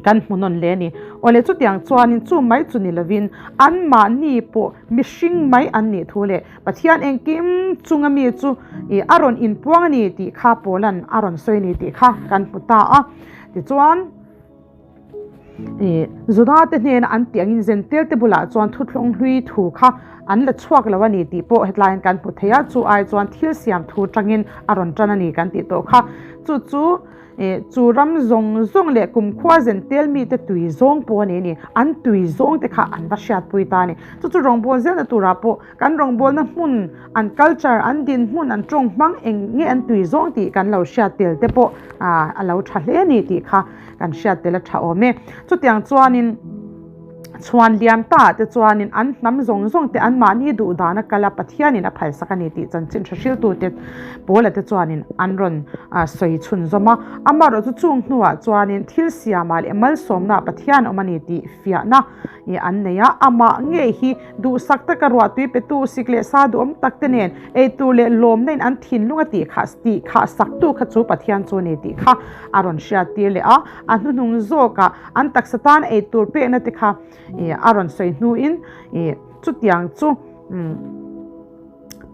Kan hmu nawn hle a ni. Awle chutiang chuanin chu mai chu ni lovin anmahni pawh mihring mai an nih thu leh Pathian engkim chunga mi chu ih a rawn inpuang a ni tih kha Paula'n a rawn sawi a ni tih kha kan hmu ta a. Tichuan ih Juda te hnena an tih angin Zentel te bulah chuan thuthlawng hlui thu kha an la chhuak lo a ni tih pawh hetlaiin kan hmu thei a, chu ai chuan thil siam thu tangin a rawn tan a ni kan tih tawh kha. Chu chu. Chu ram zawng zawng leh kumkhua zen tel mite tui zawng pawh a ni a ni. An tui zawng te kha an va hriatpui ta a ni. Chu chu rawngbâwl zelna turah pawh kan rawngbâwlna hmun, an culture, an dinhmun, an tawng hmang eng nge an tui zawng tih kan lo hriat tel te pawh a lo tha hle a ni tih kha kan hriat tel a tha awm e. Chutiang chuanin. Chhuan liam ta te chuanin an hnam zawng zawng te anmahni duh dana kal a Pathianin a phalsak a ni tih chanchin hre hriltute Paula te chuanin an rawn sawi chhunzawm a. Amaherawh chu chung hnuah chuanin thil siamah leh malsawmnaah Pathian awm a ni tih fiahna an nei a. Amah ngei hi duhsak taka ruahtui petu sik leh sa duhawm tak te nen eitur leh lawmna in an thinlung a tih khah tih khah saktu kha chu Pathian chu a ni tih kha a rawn hriattir leh a. A hnuhnung zawkah an taksa tan ei tur pekna te kha a rawn sawi hnuin chutiang chu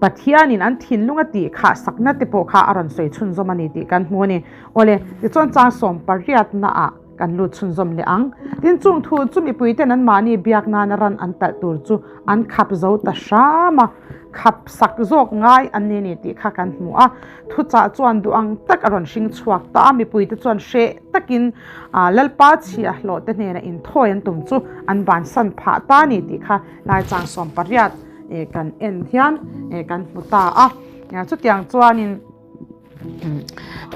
Pathianin an thinlung a tih khah sakna te pawh kha a rawn sawi chhunzawm a ni tih kan hmu a ni. Awle, tichuan chang sawm pariatnaah kan lut chhunzawm leh ang. Tin, chung thu chu mipuiten anmahni biak nana ran an talh tur chu an khap zo ta hram a, khap sak zawk ngai an ni a ni tih kha kan hmu a. Thuchah chuan duh ang tak a rawn hring chhuak ta a, mipuite chuan hreh takin Lalpa chhia hlawhte hnena inthawi an tum chu an bansan phah ta a ni tih kha Laichang 18 kan en hian kan hmu ta a. Chutiang chuanin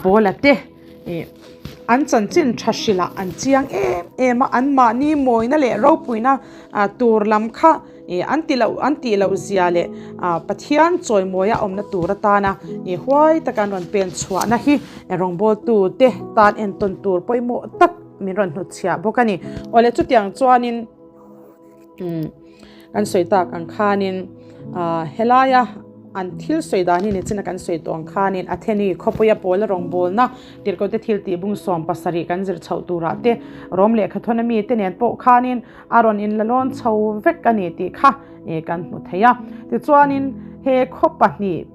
Paula te an chanchin tha hrilhah an chiang em em a, anmahni mawina leh ropuina tur lam kha Ih an ti loh an tih loh zia leh ah Pathian chawimawi a awmna tur atana ih huai taka an rawn pen chhuahna hi rawngbawltu te tan entawn tur pawimawh tak min rawn hnutchhiah bawk a ni. Awle chutiang chuanin umm kan sawi tak ang khanin ah helaia an thil sawi dan hi nichina kan sawi tawh ang khanin Atheni khawpuia pawla rawngbawlna tirhkote thil tih bung 70 kan zir chhoh turah te Rom lehkhathawn ami te nen pawh khanin A rawn inla lawn chho vek a ni tih kha kan hmu thei a. Tichuanin he khaw pahnih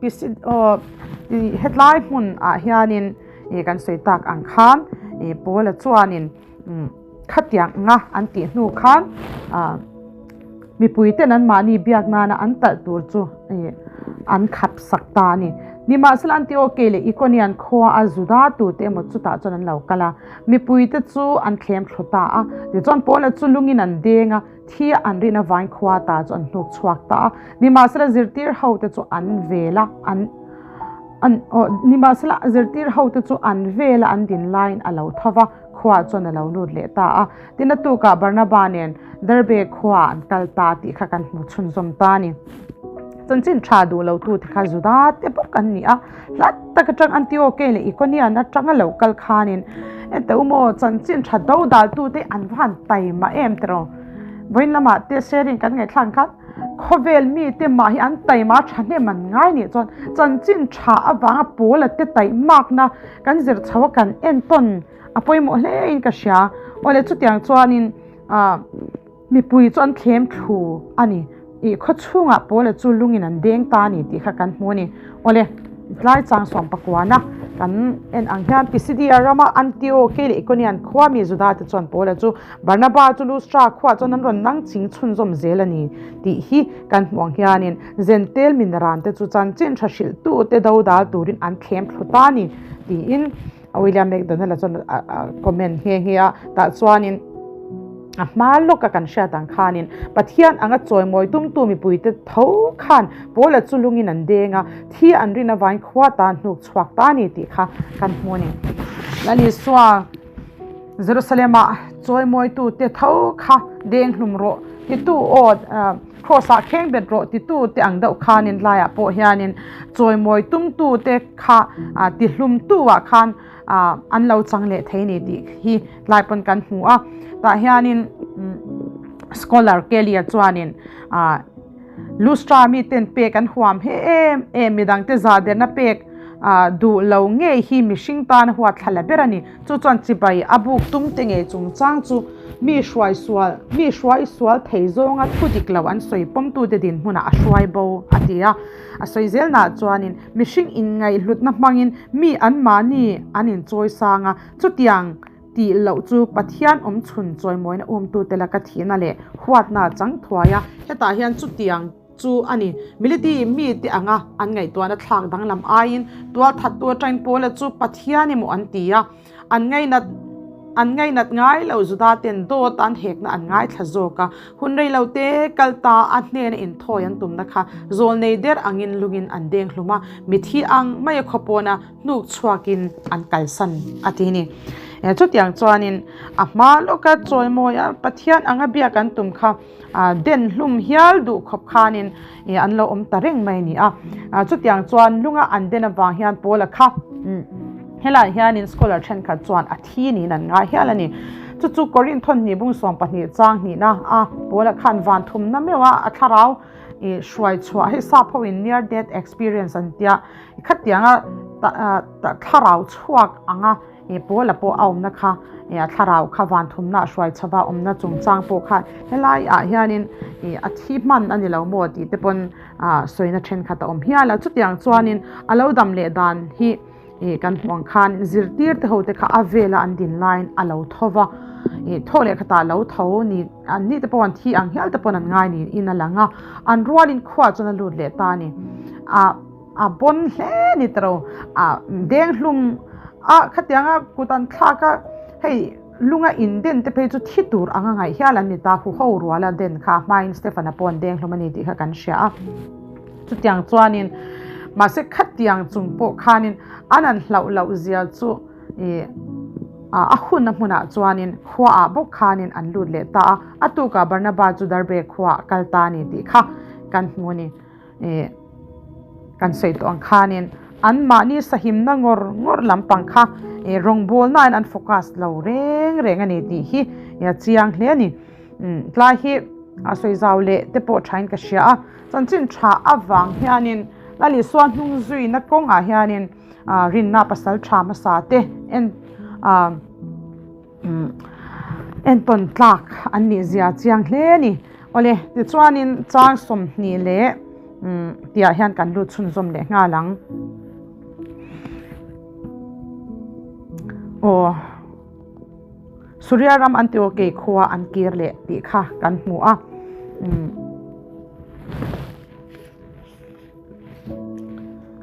hetlai hmun ah hianin kan sawi tak ang khan Paula chuanin khatiang anga an tih hnu khan mipui ten anmahni biak nana an talh tur chu an khap sak ta a ni. Nimahsela Antioke leh Ikonian khua a Juda tute emaw chutah chuan an lo kal a. Mipuite chu an thlem thlu ta a, tichuan Paula chu lungin an deng a, thi a an rin avain khua ta chu an hnuk chhuak ta a. Nimahsela zirtir hote chu an vel a, an an aw nimahsela zirtir hote chu an vel a an din laiin a lo tho va, khua chuan a lo lut leh ta a. Tin a tukah Barnaba nen Derbe khuaah an kal ta tih kha kan hmu chhunzawm ta a ni. Chanchin tha duh lo tute kha Juda te bawk an ni a, hlat tak atang Antioke leh Ikonian atanga lo kal khanin ente u maw chanchin tha do dal tute an va han taima em tiraw? Vawiin lamah te sharing kan ngaihthlak khan. Khawvel mite mah hi an taima thahnem an ngai nih chuan chanchin tha avanga pawl a te taihmakna kan zir chho a kan entawn a pawimawh hle in ka hria. Awle chutiang chuanin ah mipui chu an thlem thlu a ni. Ih khawchhungah pawl a chu lungin an deng ta a ni tih kha kan hmu a ni. Awle tlai chang sawm pakuana kan en ang hian Pisidia rama Antioke leh Ikonian khua mi Juda te chuan Paula chu Barnaba chu Lustra khuah chuan an rawn nang ching chhunzawm zel a ni tih hi kan hmuh ang hianin Zentel min ran te chu chanchin tha hrilhtu te do dal turin an thlem thlu ta a ni tiin William McDonald-a chuan a comment nghe nghe a, tah chuanin a hma lawka kan hriat ang khanin Pathian anga chawimawi tumtu mipuite tho khan Paula chu lungin an deng a, thi an rin avain khua tan hnuk chhuak ta a ni tih kha kan hmu a ni. Lal Isua Jerusalem-ah chawimawitute tho kha deng hlum rawh titu aw Kraws-ah kheng bet rawh titu te ang deuh khanin laiah pawh hianin chawimawi tumtute kha tihlumtu-ah khan an lo chang leh thei ni tih hi lai pawn kan hmu a. Tah hianin scholar Kelly-a chuanin Lustra miten pek an huam he em em midangte zahderna pek duh lo ngei hi mihring tan huat thla la ber a ni. Chu chuan chibai a buk tum te ngei chungchang chu mi hruai sual mi hruai sual thei zawnga thu dik lo an sawi pawmtute dinhmunah a hruai bo a ti a. A sawi zelnaah chuanin mihring inngaihhlutna hmangin mi anmahni an inchawi sang a, chutiang tih loh chu Pathian awm chhun chawimawina umtute laka thihna leh huatna a chang thuai a. Hetah hian chutiang chu a ni. Militi mite anga an ngaihtuahna thlak danglam aiin tualthattu atangin Paula chu Pathian emaw an ti a, an ngainat an ngainat ngai lo Juda ten dawt an hekna an ngaithla zawk a, hun rei lo te kal ta a hnena inthawi an tumna kha zawlnei der angin lungin an deng hlum a, mithi ang maia khawpawna hnuk chhuakin an kalsan a ti ni. Chutiang chuanin a hma lawka chawimawia Pathian anga biak an tum kha den hlum hial duh khawp khanin an lo awm ta reng mai a ni a. Chutiang chuan lunga an den avang hian Paula kha helaiah hianin scholar thenkhat chuan a thi niin an ngai hial a ni. Chu chu Korinth thawhnih bung 12 chang hnihna a Paula khan van thumna meuh a a thlarau hruai chhuah hei sap hoin near death experience an tia khatianga thlarau chhuak anga He Paula pawh a awmna kha eh a thlarau kha van thumna a hruai chho va awmna chungchang pawh khan helaiah hianin ih a thi hman a ni lo maw tih te pawn ah sawina thenkhat a awm hial a. Chutiang chuanin a lo dam leh dan hi ih kan hmuh ang khan zirtir te ho te kha a vela an din laiin a lo tho va, ih thaw leh khatah a lo tho ni an ni te pawh an thi ang hial te pawn an ngai niin a lang a, an rualin khuaah chuan a lut leh ta a ni. Ah. A pawn hle ni tawh a deng hlum a khatianga kut an thlak a hei lunga in den te phei chu thi tur anga ngaih hial an ni ta hu ho ruala den kha a hmain Stephen-a pawh an deng hlum a ni tih kha kan hria a chutiang chuanin mahse khatiang chung pawh khanin an an hlauh loh zia chu ih a hun a hmunah chuanin khuaah bawk khanin an lut leh ta a a tukah Barnaba chu Derbe khuaah kal ta a ni tih kha kan hmu a ni. Ih kan sawi tawh ang khanin anmahni sahimna ngawr ngawr lampang kha ih rawngbawlnain an focus lo reng reng a ni tih hi a chiang hle a ni. Umm tlai hi a sawi zau leh te pawh thain ka hria a, chanchin tha avang hianin Lal Isua hnung zuina kawngah hianin ah rinna pasal tha hmasa te en ah umm entawn tlak an nih zia chiang hle a ni. Awle, tichuanin chang 20 leh tihah hian kan lut chhunzawm leh nghal ang. Aw, Suria ram Antiokei khua an kir leh tih kha kan hmu a.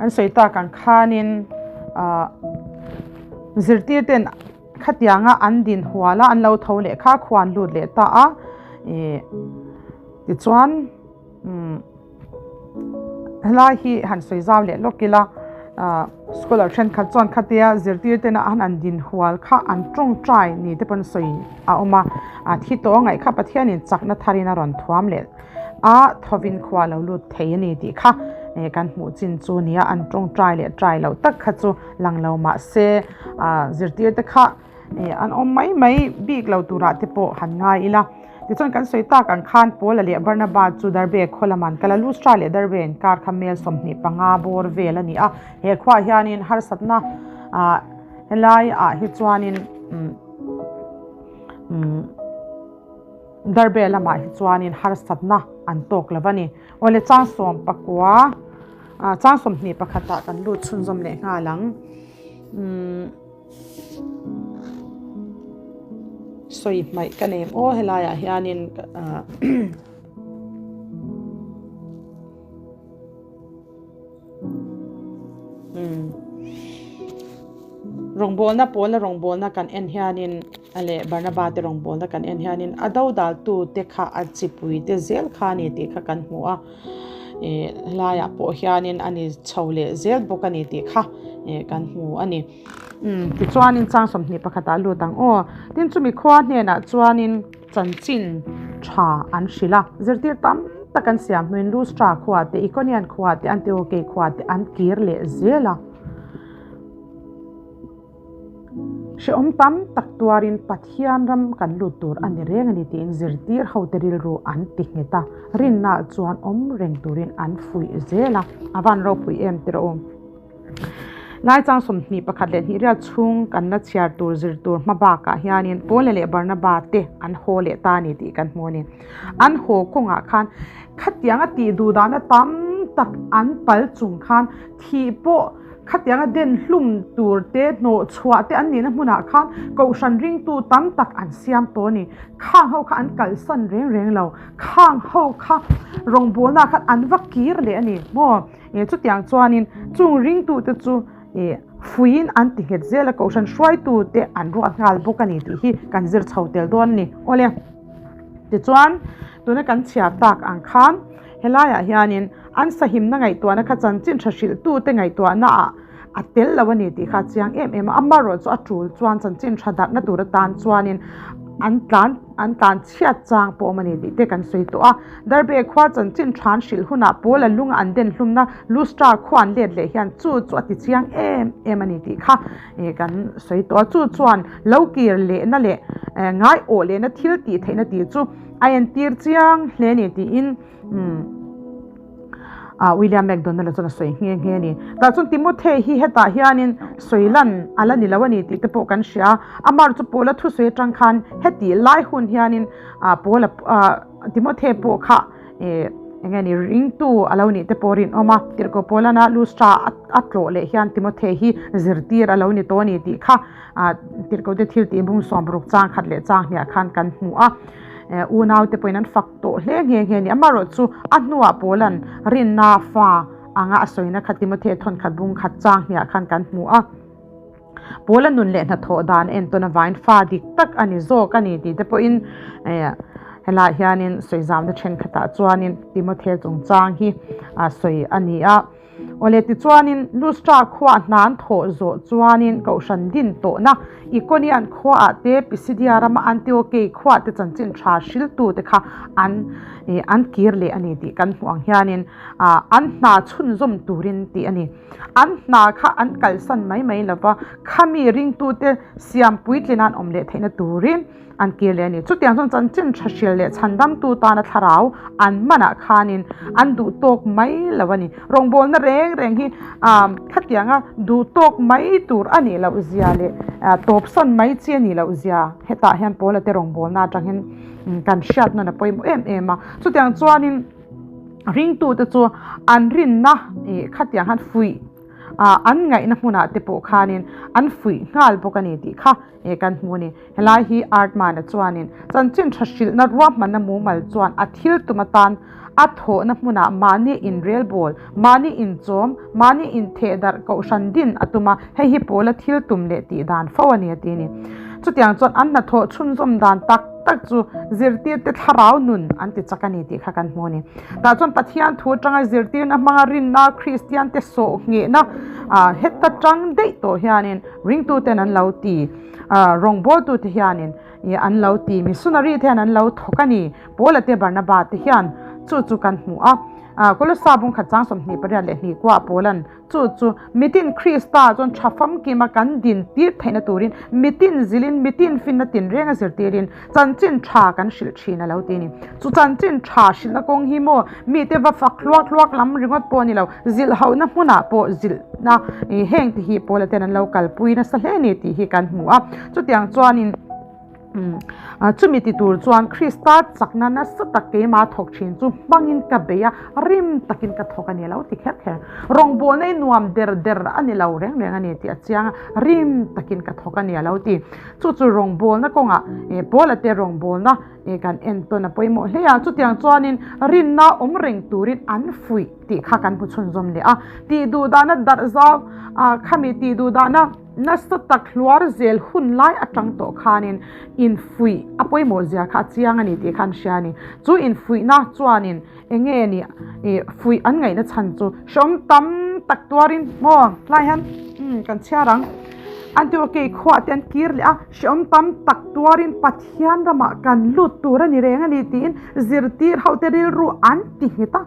An sawi tak ang khanin zirtir ten Khatianga an din hual a, an lo tho leh kha khua an lut leh ta a, ih tichuan umm helai hi han sawi zau leh lawk ila ah scholar thenkhat chuan khatia zirtir tena an han din hual kha an tawngtai ni te pawn sawi a awm a, a thi tawh a ngaih kha Pathianin chakna tharin a rawn thuam leh a, thovin khua lo lut thei a ni tih kha kan hmuh chin chu nia an tawngtai leh tai loh tak kha chu lang lo mah se ah zirtir te kha an awm mai mai bik lo turah te pawh han ngai ila. Tichuan kan sawi tak ang khan Paula leh Barnaba chu Derbe khaw lamah an kal a, Lustra leh Derbe inkar kha mel 25 bawr vel a ni a. He khuaah hianin harsatna ah helaiah hi chuanin umm umm Derbe lamah hi chuanin harsatna an tawk lo a ni. Awle chang sawm pakua ah chang 21 ah kan lut chhunzawm leh nghal ang. Umm. Sawi hmaih ka nem aw helaiah hianin ah umm rawngbawlna pawla rawngbawlna kan en hianin a leh Barnaba te rawngbawlna kan en hianin a dodal tute kha a chipui te zel kha a ni tih kha kan hmu a. Ih helaiah pawh hianin a ni chho leh zel bawk a ni tih kha ih kan hmu a ni. Umm tichuanin chang 21 ah lut ang aw. Tin chumi khua hnenah chuanin chanchin tha an hrilh a, zirtir tam tak an siam hnuin Lustra khua te, Ikonian khua te, Antiokei khua te an kir leh zel a. Hrehawm tam tak tuarin Pathian ram kan lut tur a ni reng a ni tiin zirtir hote rilru an ti nghet a, rinna chuan awm reng turin an fuih zel a, a van ropui em tirh u. Lai chang 21 leh hnih riat chhung kan la chhiar tur zir tur hma bakah hianin Paula leh Barnaba te an haw leh ta a ni tih kan hmu a ni. An haw kawngah khan khatianga tih duh dahna tam tak an pal chung khan thih pawh Khatianga den hlum tur te, hnawh chhuah te an nihna hmunah khan Kohhran ringtu tam tak an siam tawh a ni. Khang ho kha an kalsan reng reng lo. Khang ho kha rawngbawlnaah khan an va kir leh a ni maw? Ih chutiang chuanin chung ringtute chu ih fuiin an ti nghet zel a, Kohhran hruaitute an ruat nghal bawk a ni tih hi kan zir chho tel dawn a ni. Awle, tichuan tuna kan chhiar tak ang khan Helaiah hianin an sahimna ngaihtuahna kha chanchin tha hrilhtute ngaihtuahnaah a tel lo a ni tih kha a chiang em em a. Amaherawhchu a tul chuan chanchin tha darhna tur atan chuanin an tlan an tlan chhiat chang pawh awm a ni tih te kan sawi tawh a. Derbe khua chanchin tha an hrilh hunah Paula lunga an den hlumna Lustra khua an let leh hian chu chu a ti chiang em em a ni tih kha kan sawi tawh a. Chu chuan lo kir lehna leh ngaiawh lehna thil tih theihna tih chu A entir chiang hle a ni tiin William McDonald-a chuan a sawi nghe nghe a ni. Tah chuan Timothy hi hetah hianin sawi lan a la ni lo a ni tih te pawh kan hria a. Amar chu Paula thusawi atang khan heti lai hun hianin Paula Timothy pawh kha eng nge ni ringtu a lo nih te pawh rinawm a. Tirhkoh Paulana Lustra a tlawh leh hian Timothy hi zirtir a lo ni tawh a ni tih kha Tirhkoh te thil tih bung 60 chang khat leh chang hniah khan kan hmu a. Unau te pawhin an fak tawh hle nghe nghe a ni. Amaherawhchu a hnuah Paula'n rinna fa anga a sawina kha Timothea thawnkhat bung khat chang hniah khan kan hmu a. Paula nun leh hnathawh dan a entawn avangin fa dik tak a ni zawk a ni tih te pawhin helaiah hianin sawi zamna thenkhatah chuanin Timothea chungchang hi a sawi a ni a. Awle tichuanin Lustra khuaa hna an thawh zawh chuanin Kohhran din tawhna Ikonian khuaah te Pisidia rama Antiokei khuaah te chanchin tha hriltute kha an an kir leh a ni tih kan hmuh ang hianin an hna chhunzawm turin tih a ni. An hna kha an kalsan mai mai lova khami ringtute siam puitlin an awm leh theihna turin An kir leh a ni. Chutiang chuan chanchin tha hrilh leh chhandamtu tana thlarau an manah khanin an duh tawk mai lo a ni. Rawngbawlna reng reng hi khatianga duh tawk mai tur a nih loh zia leh tawpsawn mai chi a nih loh zia hetah hian Paula te rawngbawlna atangin kan hriat nawn a pawimawh em em a. Chutiang chuanin ringtute chu an rinna khatiang han fuih an ngaihna hmunah te pawh khanin an fuih nghal bawk a ni tih kha kan hmu a ni. Helai hi Artman-a chuanin chanchin tha hrilhna ruahmanna mumal chuan a thil tum atan a thawhna hmunah mahni inrelbawl, mahni inchawm, mahni inthehdarh kohhran din a tum a, hei hi Paula thil tum leh tih dan fo a ni a ti a ni. Chutiang chuan an hnathawh chhunzawm dan tak tak chu zirtirte thlarau nun an ti chak a ni tih kha kan hmu a ni. Tah chuan Pathian thu atanga zirtirna hmanga rinna Kristiante sawh nghehna heta tang daih tawh hianin ringtuten an lo ti. Rawngbawltute hianin an lo ti, missionary te hian an lo thawk a ni. Paula te Barnaba te hian chu chu kan hmu a. Kolossa bungkhat chang 28 leh hnih kuah Paulan chu chu mitin Krista chuan tha famkima kan din tir theihna turin mitin zilin mitin finna tinrenga zirtirin chanchin tha kan hrilh thin a lo ti a ni. Chu chanchin tha hrilhna kawng hi maw mite va fak hluak hluak lam ringawt pawh a ni lo, zilh hauhna hmunah pawh zilhna heng te hi Paula ten an lo kalpui nasa hle a ni tih hi kan hmu a. Chutiang chuanin. Chumi ti tur chuan Krista chakna nasa tak keimah thawk thin chu hmangin ka bei a, rim takin ka thawk a ni lo ti kher kher. Rawngbawlna i nuam der der a ni lo reng reng a ni tih a chiang a, rim takin ka thawk a ni a lo ti. Chu chu rawngbawlna kawngah Paula te rawngbawlna kan entawn a pawimawh hle a, chutiang chuanin rinna awm reng turin an fuih tih kha kan hmu chhunzawm leh a. Tih duhdahna darh zau khami tih duhdahna. Nasa tak hluar zel hun lai atang tawh khanin infuih a pawimawh zia kha a chiang a ni tih kha an hria a ni. Chu infuihna chuanin eng nge ni fuih an ngaihna chhan chu hrehawm tam tak tuarin maw tlai hian kan chhiar ang. Antiokei khuah te an kir leh a, hrehawm tam tak tuarin Pathian ramah kan lut tur a ni reng a ni tiin zirtir hote rilru an ti nghet a.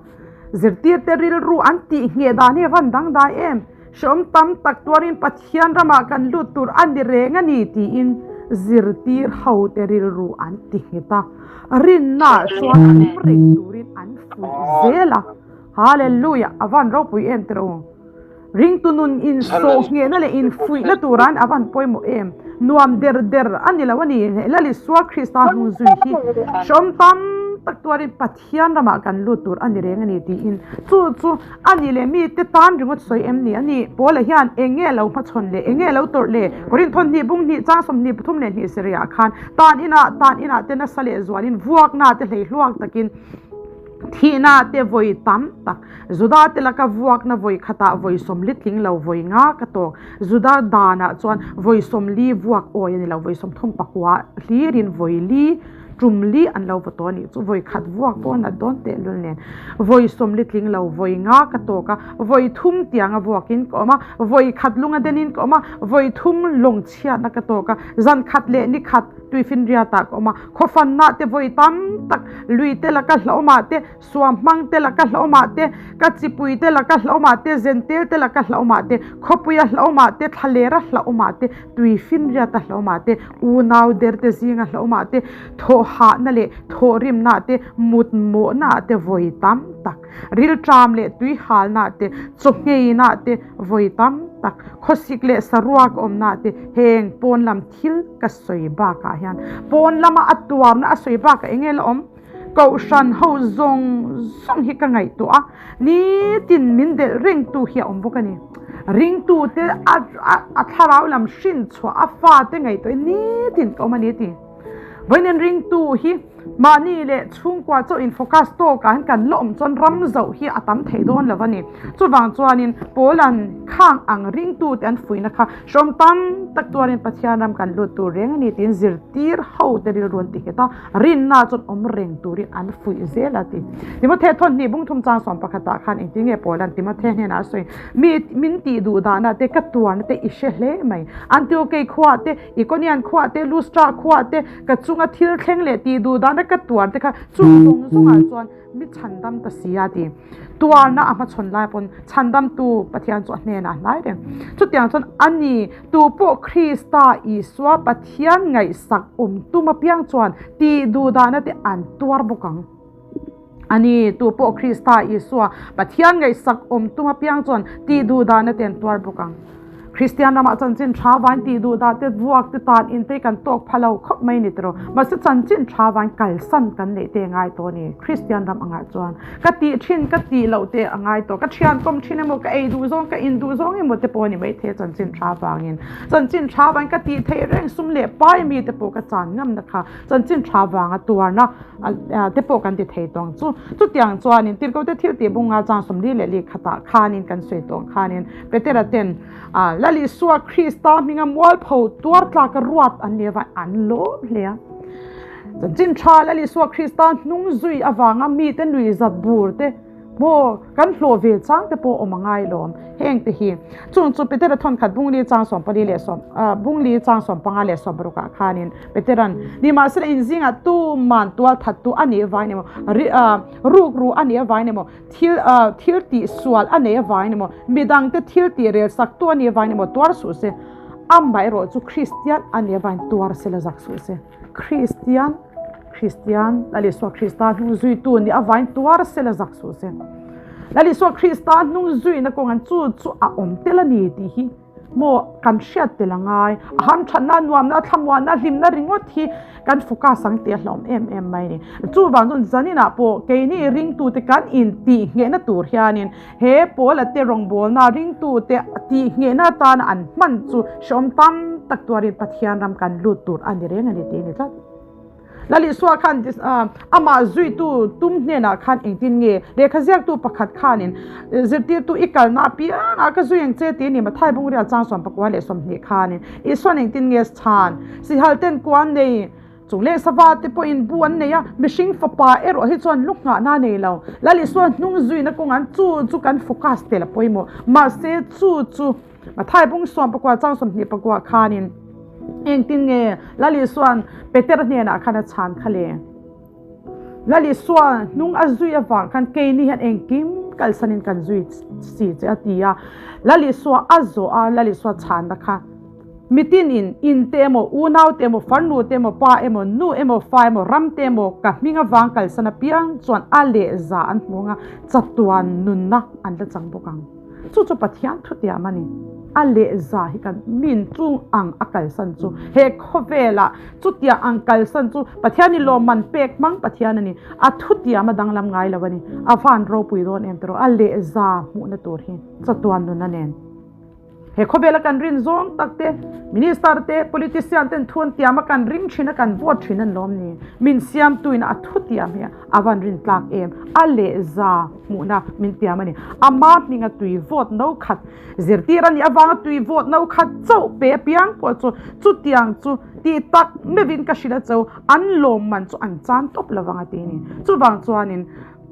Zirtirte rilru an tih ngheh dan hi a van dangdai em? Hrehawm tam tak tuarin Pathian ramah kan lut tur a ni reng a ni tiin zirtir hote rilru an ti nghet a, rinnaah chuan awm reng turin an fuih zel a. Hallelujah! A van ropui em tiraw u? Ringtu nun insawh nghehna leh infuihna turan a van pawimawh em? Nuam der der a ni lo a ni. Lal Isua Krista hnu zui hi hrehawm tam tak tuarin Pathian Thian ramah kan lut tur a ni reng a ni tiin chu chu a ni leh mite tan ringawt sawi em ni a ni? Paula hian eng nge lo hmachhawn leh eng nge lo tawrh le? Korinthon hnih bung hnih chang 23 leh hnih sarihah khan tan inah tan inah te nasa leh zualin vuakna te hlei hluak takin thihna te vawi tam tak Juda te laka vuakna vawi khatah vawi 40 tling lo vawi nga ka tawk Juda danah chuan vawi 40 vuak awi a ni lo vawi 39 hlirin vawi li Tum li an lo va tawh a nih chu vawi khat vuak pawh a nat dawn tehlul nen vawi 40 tling lo vawi nga ka tawk a, vawi thum tianga vuakin ka awm a, vawi khat lunga denin ka awm a, vawi thum lawng chhiatna ka tawk a, zan khat leh ni khat tuifinriatah ka awm a, khawfanna te vawi tam tak lui te laka hlauhawmah te Suam hmang te laka hlauhawmah te, ka chipui te laka hlauhawmah te, zentel te laka hlauhawmah te, khawpuia hlauhawmah te, thlalera hlauhawmah te, tuifinriata hlauhawmah te, unau der te zinga hlauhawmah te, thawhhahna leh thawhrimna te, mutmawhna te vawi tam tak, rilṭam leh tuihalna te, chawngheina te vawi tam tak, khawsik leh saruak awmna te, heng pawn lam thil ka sawi bakah hian pawn lama a tuarna a sawi bakah eng nge la awm? Kohhran ho zawng zawng hi ka ngaihtuah a, nitin min delh rengtu hi a awm bawk a ni. Ringtute a a thlarau lam hrin chhuah a fate ngaihtuahin nitin ka awm a ni a ti. Vawiin ringtu hi mahni leh chhungkua chauh in focus tawkah hian kan la awm chuan ram zoh hi a tam thei dawn lo a ni. Chuvang chuanin Paula'n khang ang ringtute an fuihna kha hrawm tam tak tuarin Pathian ram kan lut tur reng a ni tiin zirtir hote rilru an ti nghet a. Rinna chuan awm reng turin an fuih zel a ti. Timothe thawn hnih bung thum chang sawm pakhatah khan engtin nge Paula'n Timothe hnenah a sawi, Mi min tih duh dahna te, ka tuarna te i hre hle mai. Antiokei khuah te, Ikonian khuah te, Lustra khuah te, ka chunga thil thleng leh tih duh dahna ka tuar te kha chung zawng zawngah chuan Mi chhandam ta si a ti. Tuarna a hmachhawn lai pawn chhandamtu Pathian chu a hnenah a hnai reng. Chutiang chuan a ni, tu pawh Krista Isua Pathian ngaihsak awm tum apiang chuan tih duhdahna te an tuar bawk ang. A ni, tu pawh Krista Isua Pathian ngaihsak awm tum apiang chuan tih duhdahna te an tuar bawk ang. Kristian ramah chanchin tha vain tih duh dah te vuak te tan in te kan tawk pha lo khawp mai ni tiraw. Mahse chanchin tha vain kalsan kan neih te ngai tawh a ni Kristian ram angah chuan. Ka tih thin ka tih loh te a ngai tawh. Ka thian kawm thin emaw ka ei duh zawng ka in duh zawng emaw te pawh a ni maithei chanchin tha vangin. Chanchin tha vain ka tih theih reng sum leh pai mi te pawh ka chan ngam na kha chanchin tha vanga tuarna te pawh kan ti thei tawng chu. Chutiang chuanin Tirhkote thil tih bunga chang 40 leh lihkhatah khanin kan sawi tawng khanin Petera ten Lal Isua Krista hminga mualpho tuar tlaka ruat an ni avangin an lawm hle a. Chanchin tha Lal Isua Krista hnung zui avanga mite nuihzat bur te, Maw kan hlawh ve chang te pawh awm a ngai lawm. Heng te hi chung chu Petera thawnkhat bungli chang 14 leh sawm bungli chang 15 leh 60 ah khanin Peteran nimahsela inzingah tuman tual thattu a nih vain emaw rukru a nih avain emaw thil thil tih sual a nei avain emaw midangte thil tih rel saktu a nih avain emaw tuar suh se amaherawh chu Kristian a nih avain tuar sela zak suh se. Kristian Kristian Lal Isua Krista hnung zuitu nih avain tuar sela zak suh se. Lal Isua Krista hnung zuina kawngan chu chu a awm tel a ni tih hi maw kan hriat tel a ngai. A hamthatna, nuamna, thlamuanna, hlimna ringawt hi kan focus ang tih a hlauhawm em em mai a ni. Chuvang chuan zaninah pawh keini ringtute kan intihnghehna tur hianin he Paula te rawngbawlna ringtute tihnghehna atana an hman chu hrehawm tam tak tuarin Pathian ram kan lut tur a ni reng a ni tih a ni tlat. Lal Isua khan amah zuitu tum hnenah khan engtin nge lehkha ziaktu pakhat khanin zirtirtu i kalna apiangah ka zui ang che tih a ni Mathai Bungrial chang 19 leh 20 khanin Isuan engtin nge chhan sihal ten kuan nei chung leh sava te pawhin bu an nei a mihring fapa erawh hi chuan lu nghahna a nei lo. Lal Isua hnung zuina kawngah chu chu kan focus tel a pawimawh mahse chu chu Mathai bung 14 chang 24 khanin engtin nge Lal Isua'n Peter hnenah khan a chhan kha le? Lal Isua hnung a zui avang khan keini hian engkim kalsanin kan zui si che a ti a. Lal Isua a zawh a, Lal Isua chhanna kha mitin in in te emaw, unau te emaw, farnu te emaw, pa emaw, nu emaw, fa emaw, ram te emaw ka hming avang kalsan apiang chuan a lehza an hmu anga chatuan nunna an la chang bawk ang. Chu chu Pathian thutiam a ni. A lehza hi kan min chung ang a kalsan chu he khawvelah chutiang ang kalsan chu Pathian i lawmman pek hmang Pathian a ni. A thutiam a danglam ngai lo a ni. A van ropui dawn em tiraw a lehza hmuhna tur hi chatuan nuna nen. He khawvela kan rin zawng tak te, Minister te, Politician ten thu an tiam a kan ring thin a kan vote thin an lawm ni. Min siamtuin a thutiam hi a van rin tlak em? A lehza hmuhna min tiam a ni. Ama hminga tui vote no khat zirtir a nih avanga tui vote no khat chauh pe apiang pawh chu chutiang chu tih tak meuhin ka hrilh a cho an lawmman chu an chan tawp lovang a ti a ni. Chuvang chuanin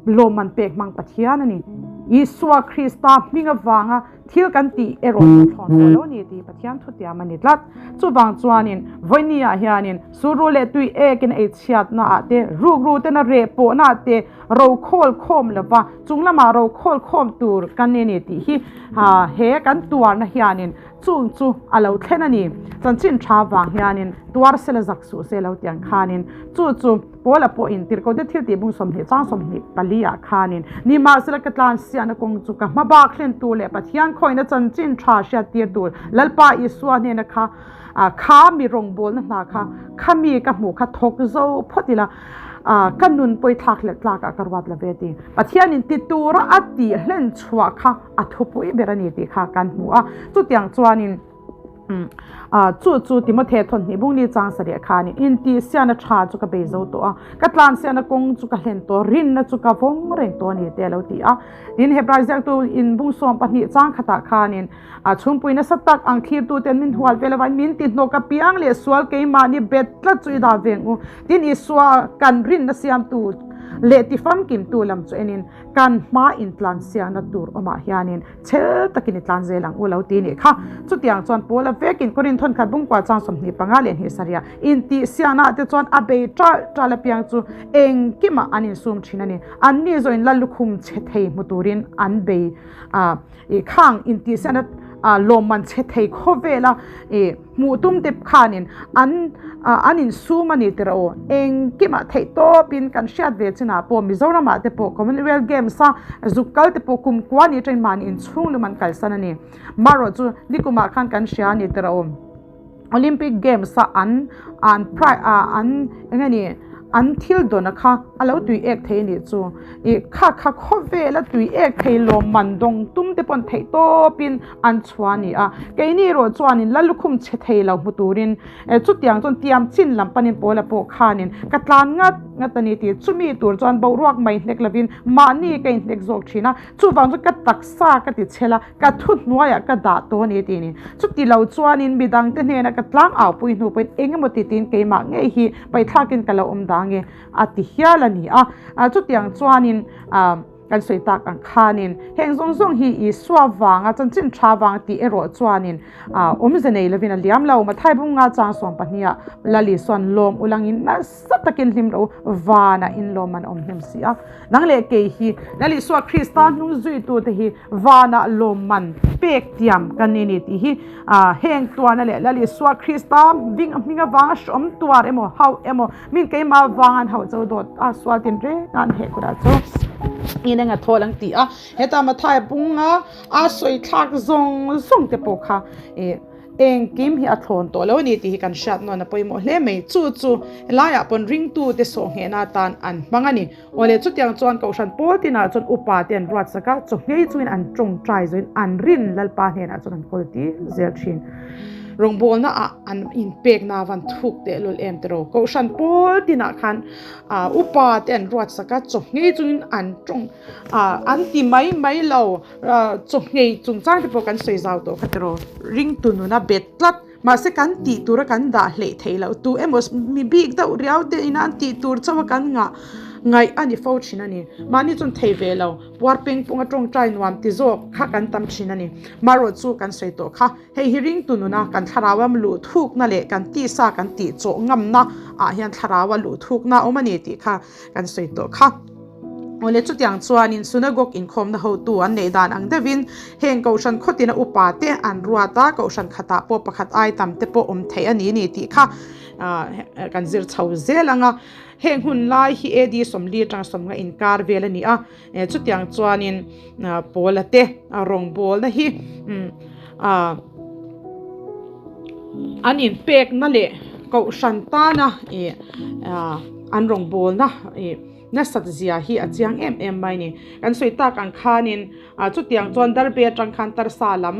lawmman pek hmang Pathian a ni. Isua Krista hming avanga Thil kan tih erawh chu thlawn tawh lo a ni tih Pathian thutiam a ni tlat. Chuvang chuanin vawinia hianin suru leh tui ekin ei chhiatnaah te, rukru tena reh pawhnaah te ro khawl khawm lova chung lamah ro khawl khawm tur kan ni a ni tih hi he kan tuarna hianin chung chu a lo thlen a ni. Chanchin tha vang hianin tuar sela zak suh se lo tiang khanin chu chu Paula pawhin tirhkote thil tih bung 20 chang 24 ah khanin nimahsela ka tlan siahna kawng chu ka hma bak hlen tur leh Pathian khawihna chanchin tha hriat tir tur Lalpa Isua hnena kha kha mi rawngbawlna hna kha kha mi ka hmuh kha thawk zo phawt ila ka nun pawi thlak leh tlak ah ka ruat lo ve ti. Pathianin ti tura a tih hlen chhuah kha a thupui ber a ni tih kha kan hmu a. Chutiang chuanin. Chu chu Timothy thawhnih bungli chang sarih khanin intihsiahna tha chu ka bei zo tawh a, ka tlansiahna kawng chu ka hlen tawh, rinna chu ka vawng reng tawh a ni te a lo ti a. Tin, Hebrai ziaktu in bung 12 chang khatah khanin chhungpui nasa tak ang thlirtuten min hual vel avangin min tihnawk apiang leh sual keimahni bet tlat chu i dah veng u. Tin, Isua kan rinna siamtu leh tifamkimtu lam chu enin kan hma intlansiahna tur awmah hianin Chhel takin i tlan zel ang u lo ti nih kha. Chutiang chuan Paula vekin Korinth thawnkhat bungkua chang 25 leh 27 intihsiahnaah te chuan a bei ṭal ṭal apiang chu engkimah an insum ṭhin a ni. Anni zawhin la lukhum chhe thei hmu turin an bei a, i khang intihsiahna lawmman chhe thei khawvela i Hmuh tum te khanin an an insum a ni tirh aw. Engkimah theih tawpin kan hriat ve chinah pawh Mizoramah te pawh Commonwealth Games a zuk kal te pawh kum kua ni atangin mahni inchhung lum an kalsan a ni. Marawh chu nikumah khan kan hria a ni tirh aw. Olympic Games a an an an eng nge ni an thil dawna kha a lo tui ek thei a nih chu. Ih kha kha khawvela tui ek thei lawmman dawng tum te pawn theih tawpin an chhuah a ni a, keini erawh chuanin la lukhum chhe thei lo hmu turin chutiang chuan tiam chin lam panin Paula pawh khanin ka tlan ngat ngat a ni tih chumi tur chuan boruak mai hnek lovin mahni ka inhnek zawk thin a, chuvang chuan ka taksa ka ti chhel a, ka thuhnuaiah ka dah tawh a ni tih ni. Chuti lo chuanin midangte hnena ka tlang au pui hnu pawhin eng emaw ti tiin keimah ngei hi paithlakin ka lo awm dang e a ti hial a ni a, chutiang chuanin. Kan sawi tak ang khanin heng zawng zawng hi Isua vanga chanchin tha vang tih erawh chuanin awmze nei lovin a liam lo. Mathai bunga chang sawm pahniha Lal Isua'n lawm ulangin nasa takin hlim lo vanah inlawm an awm hnem si a. Nang leh kei hi Lal Isua Krista hnung zuitute hi vanah lawmman pek tiam kan ni ni tih hi heng tuarna leh Lal Isua Krista hming avanga hrawm tuar emaw hauh emaw Min keimah vang an hauh cho dawt a sual tin reng a an heh kutah chu in eng a thawl ang ti a heta Mathai bunga a sawi thlak zawng zawng te pawh kha ih engkim hi a thlawn tawh lo a ni tih hi kan hriat nawn a pawimawh hle mai chu chu helaiah pawn ringtu te sawh nghehna atan an hmang a ni awle chutiang chuan kohhran pawl tinah chuan upa te an ruat sak a chaw nghei chungin an tawngtai zawhin an rin lalpa hnenah chuan an kawl tir zel thin. Rawngbawlna ah an inpekna van thuk teh lul em tiraw? Kohhran pawl tinah khan ah upa te an ruat sak a, chawhngei chungin an tawng ah an ti mai mai lo ah chawhngei chungchang te pawh kan sawi zau tawh kha tiraw? Ringtu nuna bet tlat mahse kan tih tura kan dah hleih theih loh tu emaw mi bik deuh riau te ina an tih tur chauh a kan ngah ngaih a ni fo thin a ni. Mahni chuan thei ve lo puar peng punga tawngtai nuam ti zawk kha kan tam thin a ni. Marawh chu kan sawi tawh kha. Hei hi ringtu nuna kan thlarau am luh thukna leh kan tisa kan tih chawh ngamna ah hian thlarau a luh thukna a awm a ni tih kha kan sawi tawh kha. Awle chutiang chuanin synagogue inkhawmna hotu an neih dan ang deuhin heng kohhran khawtina upa te an ruat a, kohhran khatah pawh pakhat ai tam te pawh awm theih a ni ni tih kha kan zir chho zel ang a. Heng hun lai hi AD 40 atanga 50 inkar vel a ni a. Chutiang chuanin Paula te rawngbawlna hi an inpekna leh kohhran tana an rawngbawlna nasat zia hi a chiang em em mai a ni. Kan sawi tak ang khanin chutiang chuan Derbe atang khan Tarsa lam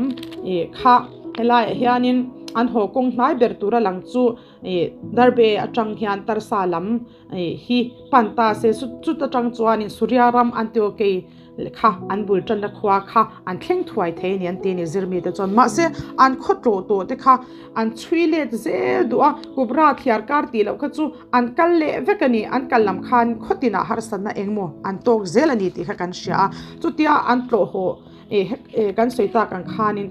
kha helaiah hianin an haw kawng hnai ber tura lang chu Derbe atang hian Tarsa lam hi pan ta se chut atang chuanin Suria ram Antiokei kha an bul tanna khua kha an thleng thuai thei a ni an ti a ni zirmi te chuan mahse an khaw tlawh tawh te kha an chhui let zel duh a Kubra thliar kar tih loh kha chu an kal leh vek a ni an kal lam khan khaw tinah harsatna engmaw an tawk zel a ni tih kha kan hria a chutia an tlawh haw kan sawi tak ang khanin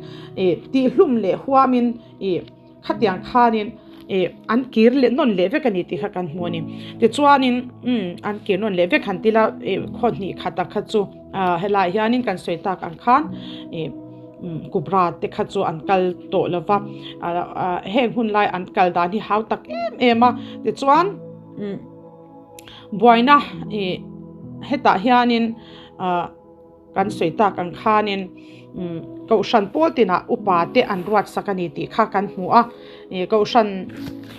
tihhlum leh huamin ih. Khatiang khanin ih an kir leh nawn leh vek a ni tih kha kan hmu a ni. Tichuanin umm an kir nawn leh vek han ti la ih khaw hnih khat a kha chu ah helaiah hianin kan sawi tak ang khan ih umm kubra te kha chu an kal tawh lo va ah heng hun lai an kal dan hi hau tak em em a tichuan umm buaina ih hetah hianin ah. Kan sawi tak ang khanin Kohhran pawl tinah upa te an ruat sak a ni tih kha kan hmu a, Kohhran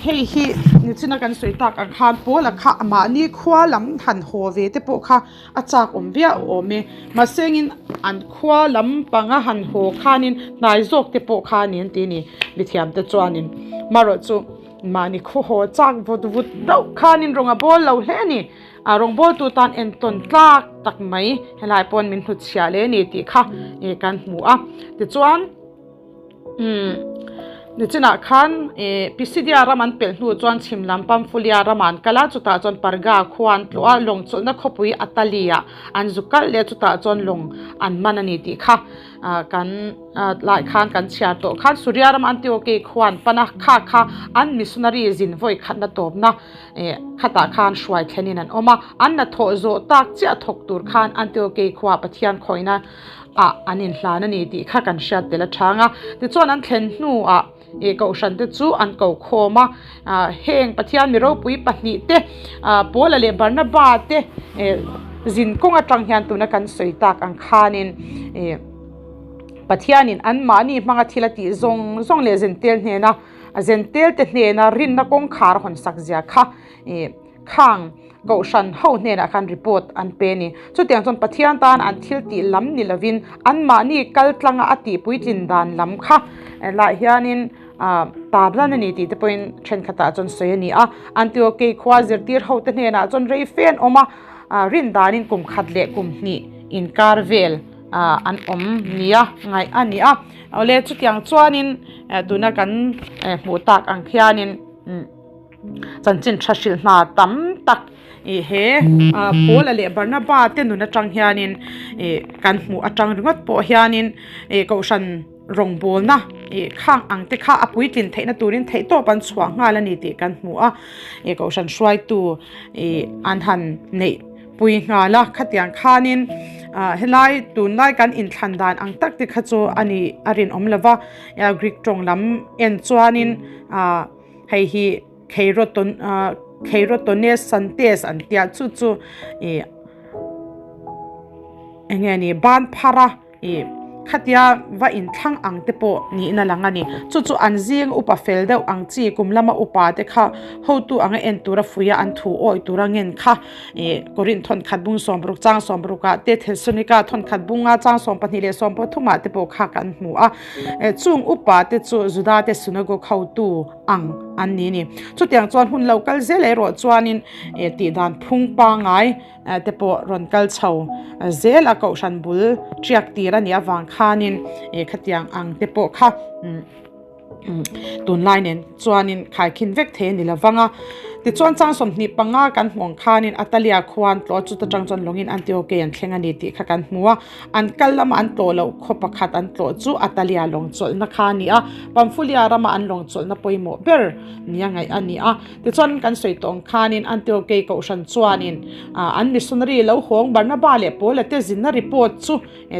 hei hi nichina kan sawi tak ang khan Paula kha mahni khua lam han haw ve te pawh kha a chak awm viau awm e, mahsengin an khua lam panga han haw khanin hnai zawk te pawh kha a ni an ti a ni mithiam te chuanin marawh chu mahni khaw haw chak vut vut deuh khanin rawng a bawl lo hle a ni. A rawngbawltu tan entawn tlak tak mai helai pawn min hnutchhiah leh a ni tih kha ih kan hmu a tichuan umm nichinah khan ih Pisidia ram an pelh hnu chuan chhim lam Pamphylia ramah an kal a chutah chuan Parga khua an tlawh a lawng chawlhna khawpui Atalia an zu kalh leh a chutah chuan lawng an man a ni tih kha ah kan. Lai khan kan chhiar tawh khan Suria ram Antiokei khua an pan a, kha kha an missionary zin vawi khatna tawpna eh khatah khan hruai thlenin an awm a, an na thawh zawh tak chiah thawk tur khan Antiokei khua Pathian khawihna ah an inhlan a ni tih kha kan hriat tel a chang a. Tichuan an thlen hnuah eh kohhran te chu an ko khawm a, ah heng Pathian mi ropui pahnih te ah Paula leh Barnaba te eh zin kawng atang hian tuna kan sawi tak ang khanin eh. Pathianin anmahni hmanga thil a tih zawng zawng leh zentel hnena zentelte hnena rinna kawngkhar hawn sak zia kha ih khang kohhran ho hnenah khan report an pe a ni. Chutiang chuan Pathian tan an thil tih lam ni lovin anmahni kal tlanga a tih puitlin dan lam kha lah hianin ah tarlan a ni tih te pawhin thenkhatah chuan sawi a ni a. Antiochei khua zirtir hote hnenah chuan rei fe an awm a, ah rin danin kum khat leh kum hnih inkar vel. an awm nia ngaih a ni a awle chutiang chuanin tuna kan hmuh tak ang khianin chanchin tha hrilh hna tam tak. Ih he Paula leh Barnaba te nun atang hianin ih kan hmuh atang ringawt pawh hianin ih kohhran rawngbawlna ih khang ang te kha a puitlin theihna turin theihtawp an chhuah nghal a ni tih kan hmu a, ih kohhran hruaitu ih an han neih pui nghal a, khatiang khanin ah helai tunlai kan inthlan dan ang tak te kha chu a ni a rinawm lova Greek tawng lam en chuanin ah hei hi. Kheiroton ah Kheirotones Santes an tia chu chu ih eng nge ni ban phar a ih khatia va inthlang ang te pawh niin a lang a ni chu chu an zing upa fel deuh ang chi kum lama upa te kha hotu anga en tura fuih a an thu awih tura ngen kha ih Korinth thawnkhat bung sawmparuk chang sawmparuk ah te Thesalonika thawnkhat bunga chang sawmpahnih leh sawmpathum ah te pawh kha kan hmu a chung upa te chu Juda te synagogue hotu ang an ni ni. Chutiang chuan hun lo kal zel erawh chuanin eh tih dan phung pangai te pawh rawn kal chho zel a kohhran bul tiak tir a nih avang khanin eh khatiang ang te pawh kha tunlai nen chuanin khaikhin vek thei a ni lovang a. Tichuan chang 25 kan hmuh ang khanin Atalia khuan tlawh chuta tang chuan lawngin Antiochei an thleng a ni tih kha kan hmu a. An kal lama an tlawh loh khaw pakhat an tlawh chu Atalia lawng chawlhna kha a ni a, Pamphylia rama an lawng chawlhna pawimawh ber nia ngaih a ni a. Tichuan kan sawi tawh ang khanin Antiochei kohhran chuanin an missionary lo hawng Barnaba leh Paula te zinna report chu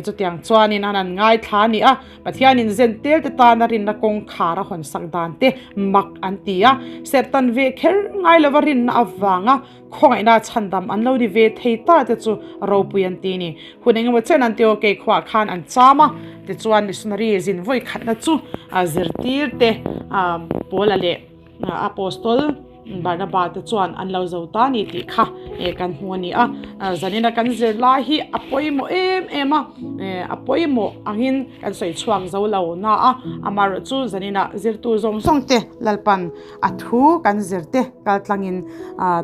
chutiang chuanin an an ngaithla a ni a. Pathianin zen tel te tana rinna kawngkhar a hawn sak dan te mak an ti a, serhtan ve kher ngai lova rinna avanga Khawngaihna chhandam an lo ni ve thei ta te chu ropui an ti ni. Hun engemaw chen an Teokei khuaah khan an cham a, tichuan missionary zin vawi khatna chu zirtir te Paula leh Apostol Barnaba te chuan an lo zo ta ni tih kha kan hmu a ni a. Zanina kan zir lai hi a pawimawh em em a, a pawimawh angin kan sawi chhuak zo lo na a, amaherawhchu zanina zirtu zawng zawng te Lalpan A thu kan zir te kal tlangin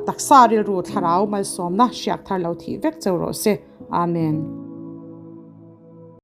taksa rilru thlarau malsawmna hriak thar lo thih vek cheu rawh se. Amen.